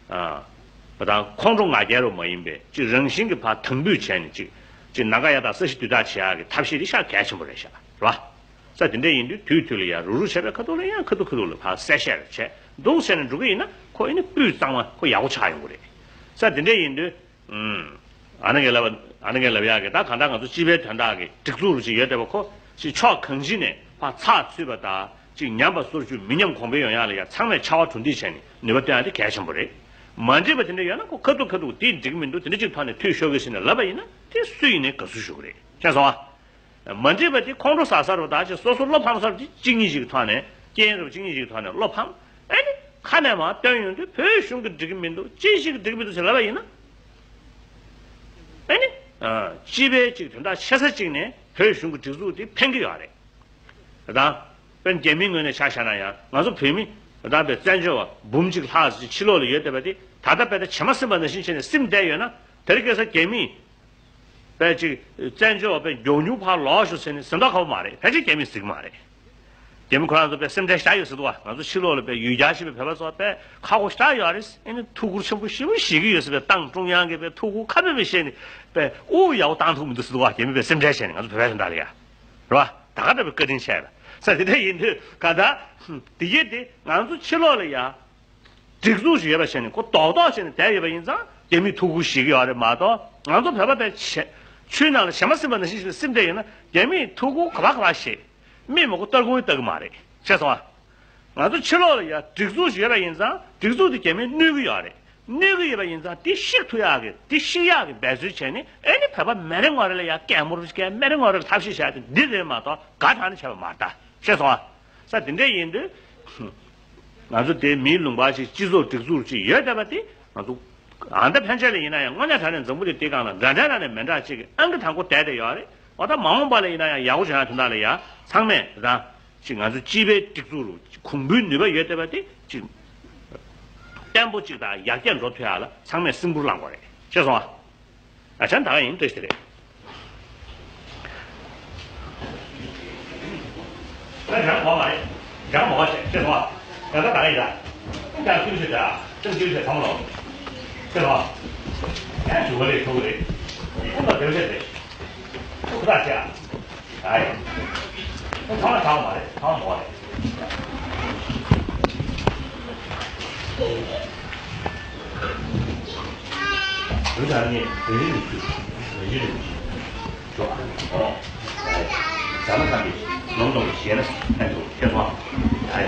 ཨ། བ་དང་ཁོང་ཁྲོ་ང་རྒྱལ་རུ་མ་ཡིན་པའི་ཅིག་རང་བཞིན་གྱི་ཕར་དམ་འབུད་བྱས་ནས་ཅིག་ཅིག་ནམ་མཁའ་ཡར་དང་ས་གཞི་དུས་དག་བྱེད་ཡག་གི་ཐབས་ཤེས་དེ་ཤ་གལ་ཆེན་པོ་རེད་ཤག་རེད་བ། ས་དེ་འདྲ་ཡིན་དུས་དུས་དུས་ལ་ཡ་རུག་རུག་བྱས་པའི་ཁ་ཐུག་ལ་ཡང་ཁ་ཐུག་ཁ་ཐུག་ལ་ཕར་གསལ་བཤད་རུ་བྱས་འདུག་བྱས་ནས་འགྲོ་གི་ཡིན་ན་ཁོ་ཨེ་ནི་སྤུས་གཙང་མ་ཁོ་ཡག་པོ་ཆགས་ཡོང་གི་རེད། ས་དེ་འདྲ་ཡིན་དུས། ཨུམ། ཨ་ནི་ངས་ལབ་པ། ཨ་ནི་ངས་ལབ་ཡག་གི་ད་གང་ལྟར་ང་ཚོ་སྤྱི་པའི་དོན་དག་གི་སྒྲིག་འཛུགས་རུ་ཅིག་ཡོད་བསྡད་པ་ཁོ་ཅིག་ཕྱོགས་གང་ཅི་ནས་ཕར་ཚགས་ཚུད་པ་དང་ ཅིག་ཉམས་པ་སོར་ཆུད་མི་ཉམས་གོང་འཕེལ་ཡོང་ཡག་ལ་ཡ་ཚང་མས་ཕྱར་བ་གྲུ་འདེགས་བྱས་ནས་ནུས་པ་བཏོན་ཡག་དེ་གལ་ཆེན་པོ་རེད། མ་འགྲིག་པ་དེ་འདྲ་ཡོད་ན་ཁོ་ཁ་ཐུག་ཁ་ཐུག་དེ་འགྲིག་མི་འདུག་དེ་འདྲ་ཅིག་ཐོག་ནས་ཐུགས་ཤོར་གི་ཟེར་ནས་ལབ་པ་ཡིན་ན་དེ་སུ་ཡིན་ནའི་དགའ་བསུ་ཞུ་གི་རེད། ཤེས་སོང་ཨ། མ་འགྲིག་པ་དེ་ཁོང་ཁྲོ་ཟ་ས་རུ་ད་ཅིག་སོ་སོ་བློ་ཕམ་ས་རུ་དེ་གཅིག་གཉིས་ཤིག་གི་ཐོག་ནས་རྐྱེན་རུ་གཅིག་གཉིས་ཤིག་གི་ཐོག་ནས་བློ་ཕམ། ཨ་ནི་ཁ་ནས་མར་བཏོན་ཡོང་དུས་བོད་གཞུང་གི་འགྲིག་གི་མི་འདུག་ཅི་ཞིག་གི་འགྲིག་གི་མི་འདུག་ཟེར་ལབ་པ་ཡིན་ན། ཨ་ནི། སྤྱི་པའི་ཅིག་དོན་དག་ཆེ་ས་ཅིག་ནས་བོད་གཞུང་གི་སྒྲིག་འཛུགས་དེ་ཕན་གི་ཡོད་རེད། དང་། དཔེར་ན་རྒྱ་མིའི་ངོས་ནས་ཆ་བཞག་ན་ཡང་ང་ཚོ་བོད་མི་དང་པའི་བཙན་བྱོལ་བ་འབུམ་གཅིག་ལྷག་ཅིག་ཕྱི་ལོགས་ལ་ཡོད་བསྡད་པ་དེ་ད་ལྟ་དཔེ་ད་བྱེ་མ་ཟིན་པ་ནང་བཞིན་བྱས་ནས་སིམ་བསྡད་ཡོད་ན་དེ་རིང་ཁ་སང་རྒྱ་མིས་དཔེ་ཅིག་བཙན་བྱོལ་བ་དཔེ་མགྱོགས་མྱུར་ཕར་ལོག་ཤོག་ཟེར་ནས་ཟིན་ཐོ་ཁ་པོ་མ་རེད། ཕལ་ཆེར་རྒྱ་མིས་ཟིན་གི་མ་རེད། རྒྱ་མི་ཁོ་རང་ཚོ་དཔེ་སེམས་ཁྲལ་ཞེ་དྲག་ཡོད་ཟེར་འདུག་བ། ང་ཚོ་ཕྱི་ལོགས་ལ་དཔེ་ཡུལ་གྱར་བཞིན་པའི་བོད་པ་ཚོ་དཔེ་ཁག་པོ་ཞེ་དྲག་ཡོད་རེད། ཨ་ནི་ཐུགས་ཁུར་ཆེན་པོ་ཞེ་པོ་བཞེས་ཀྱི་ཡོད་ཟེར་བའི་ཏང་ཀྲུང་དབྱང་གིས་དཔེ་ཐུགས་ཁུར་ཁ་མེད་པ་བཞེས་ནས་དཔེ་དབུ་ཡག་པོ་བཏང་ཐུབ་མི་འདུག་ཟེར་འདུག་བ། རྒྱ་མི་དཔེ་སེམས་ཁྲལ་བྱས་ནས་ང་ཚོ་བོད་པའི་དོན་དག་ལ་ཡ། རེད་བ། ད་ག་འདྲ་བའི་བཀའ་དྲིན་ཆེ་ལ། ས་དེ་འདྲ་ཡིན་དུས་ག་ད། དེ་ཡིན་དེ་ང་ཚོ་ཕྱི་ལོགས་ལ་ཡ། སྒྲིག་འཛུགས་ཤིག་ཡོད་པ་བྱས་ནས་ཁོ་རྡོག་རྡོག་བྱས་ནས་བསྡད་ཡོད་པ་ཡིན་ཙང་རྒྱ་མིས་ཐུགས་ཁུར་བཞེས་ཀྱི་ཡོད་རེད་མ་གཏོགས་ང་ཚོ་བོད་པ་དཔེ་བྱེ། ཆུའི་ནང་ལ་བྱེ་མ་ཟིན་པ་ནང་བཞིན་ཞིག་ལ་སིམ་བསྡད་ཡོད་ན་རྒྱ་མིས་ཐུགས་ཁུར་ག་པ་ག་པ་བཞེས། མི་མང་པོ་སྟར་ཁུང་ལྟ་གི་མ་རེད། ཤེས་སོང་ཨ། ང་ཚོ་ཕྱི་ལོགས་ལ་ཡ་སྒྲིག་འཛུགས་ཤིག་ཡོད་པ་ཡིན་ཙང་སྒྲིག་འཛུགས་དེ་རྒྱ་མིས་གནོད་ཀྱི་ཡོད་རེད། གནོད་ཀྱི་ཡོད་པ་ཡིན་ཙང་དེ་བཤིག་ཐུབ་ཡག་གི་དེ་བཤིག་ཡག་གི་འབད་རྩོལ་བྱས་ནས་ཨེ་ནི་བོད་པ་མི་རེ་ངོ་རེ་ལ་ཡ་སྐད་མོ་རུ་སྐད་མི་རེ་ངོ་རེ་ལ་ཐབས་ཤེས་བྱས་ཏེ་འདི་རེད་མ་གཏོགས་དགའ་དྲགས་ནས་བྱས་པ་མ་རེད་ད། ཤེས་སོང་ཨ། ས་དེ་འདྲ་ཡིན་དུས། ང་ཚོ་དེ་མིའི་ལུང་པ་ཞིག་སྤྱི་ཚོགས་སྒྲིག་འཛུགས་ཅིག་ཡོད་བསྡད་པ་དེ་ང་ཚོ་ཨ་མདའ་ཕན་ཆད་ལ་ཡིན་ན་ཡང་དངོས་གནས་དྲང་གནས་འཛམ་བུ་གླིང་འདིའི་སྒང་ལ་འདྲ་འདྲ་ནང་ནས་མི་འདྲ་ཅིག་གི་ཨང་ཀི་དང་པོ་བསྡད་བསྡད་ཡོད་རེད། འོ་ད་མ་འོངས་པ་ལ་ཡིན་ན་ཡང་ཡག་པོ་བྱུང་ཡ་དོན་དག་ལ་ཡ་ཚང་མས་རང་ཅིག་ང་ཚོ་སྤྱི་པའི་སྒྲིག་འཛུགས་རུ་གོང་བུའི་ནུས་པ་ཡོད་བསྡད་པ་དེ་ཅིག་བརྟན་པོ་ཅིག་དང་ཡར་རྒྱས་འགྲོ་ཐུབ་ཡ་ལ་ཚང་མས་སེམས་ཁུར་བླངས་དགོས་རེད། ཤེས་སོང་ཨ། ཨ་ཅག་ད་ག་ཡིན་བཀྲ་ཤིས་བདེ་ལེགས། ད་རང་གོ་མ་རེད། རང་མ་གོ་ཤེས་ཤེས་སོང་ཨ། ད་ད་ད་ག་ཡིན་ད། ད་ཀུན་ཤེས་ད། ཀུན་ཤེས་ད་ཚང་མ་ལོ། ཤེས་སོང་ཨ། ཡང་ཞུ་གི་རེད་ཞུ་གི་རེད། ཁོང་ལ་དེ་བྱས་ཏེ། ཁོ་ད་ཅག་ཨ་ཡ། ཁོ་ཚང་མ་ཚང་མ་རེད་ཚང་མ་མ་རེད། དུས་དང་ནི་རེ་རེ་ཞུ་རེ་རེ་ཞུ་ཞོག་ཨ་ནི་ཨོ། ཨ་ཡ། ཟ་མ་ཚང་གི་ནོར་གཏོང་གི་ཞེ་ན་ཕན་ཐོགས་ཁྱེད་ཚོ་ཨ་ཡ།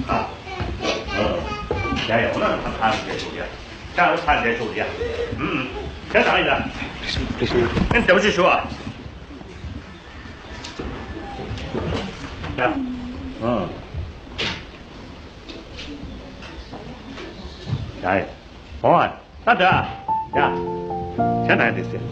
ཨ་ཨ་ཡ་ཡ་འོ་ན་ཁ་ཁ་རེ་ཞུ་ཡ། ཅག་ལ་ཕར་བསྡད་ཆོག་ཡ། ཨུམ། དེ་ཙང་ཡ། ཨེ་འདྲ་པོ་ཅིག་ཞུ་ཨ། ཡ། ཨུམ། ཡ་ཡ། འོ་ཨ། ད་འདྲ། ཡ། བྱས་ན་ཡ་དེ་ཟེར།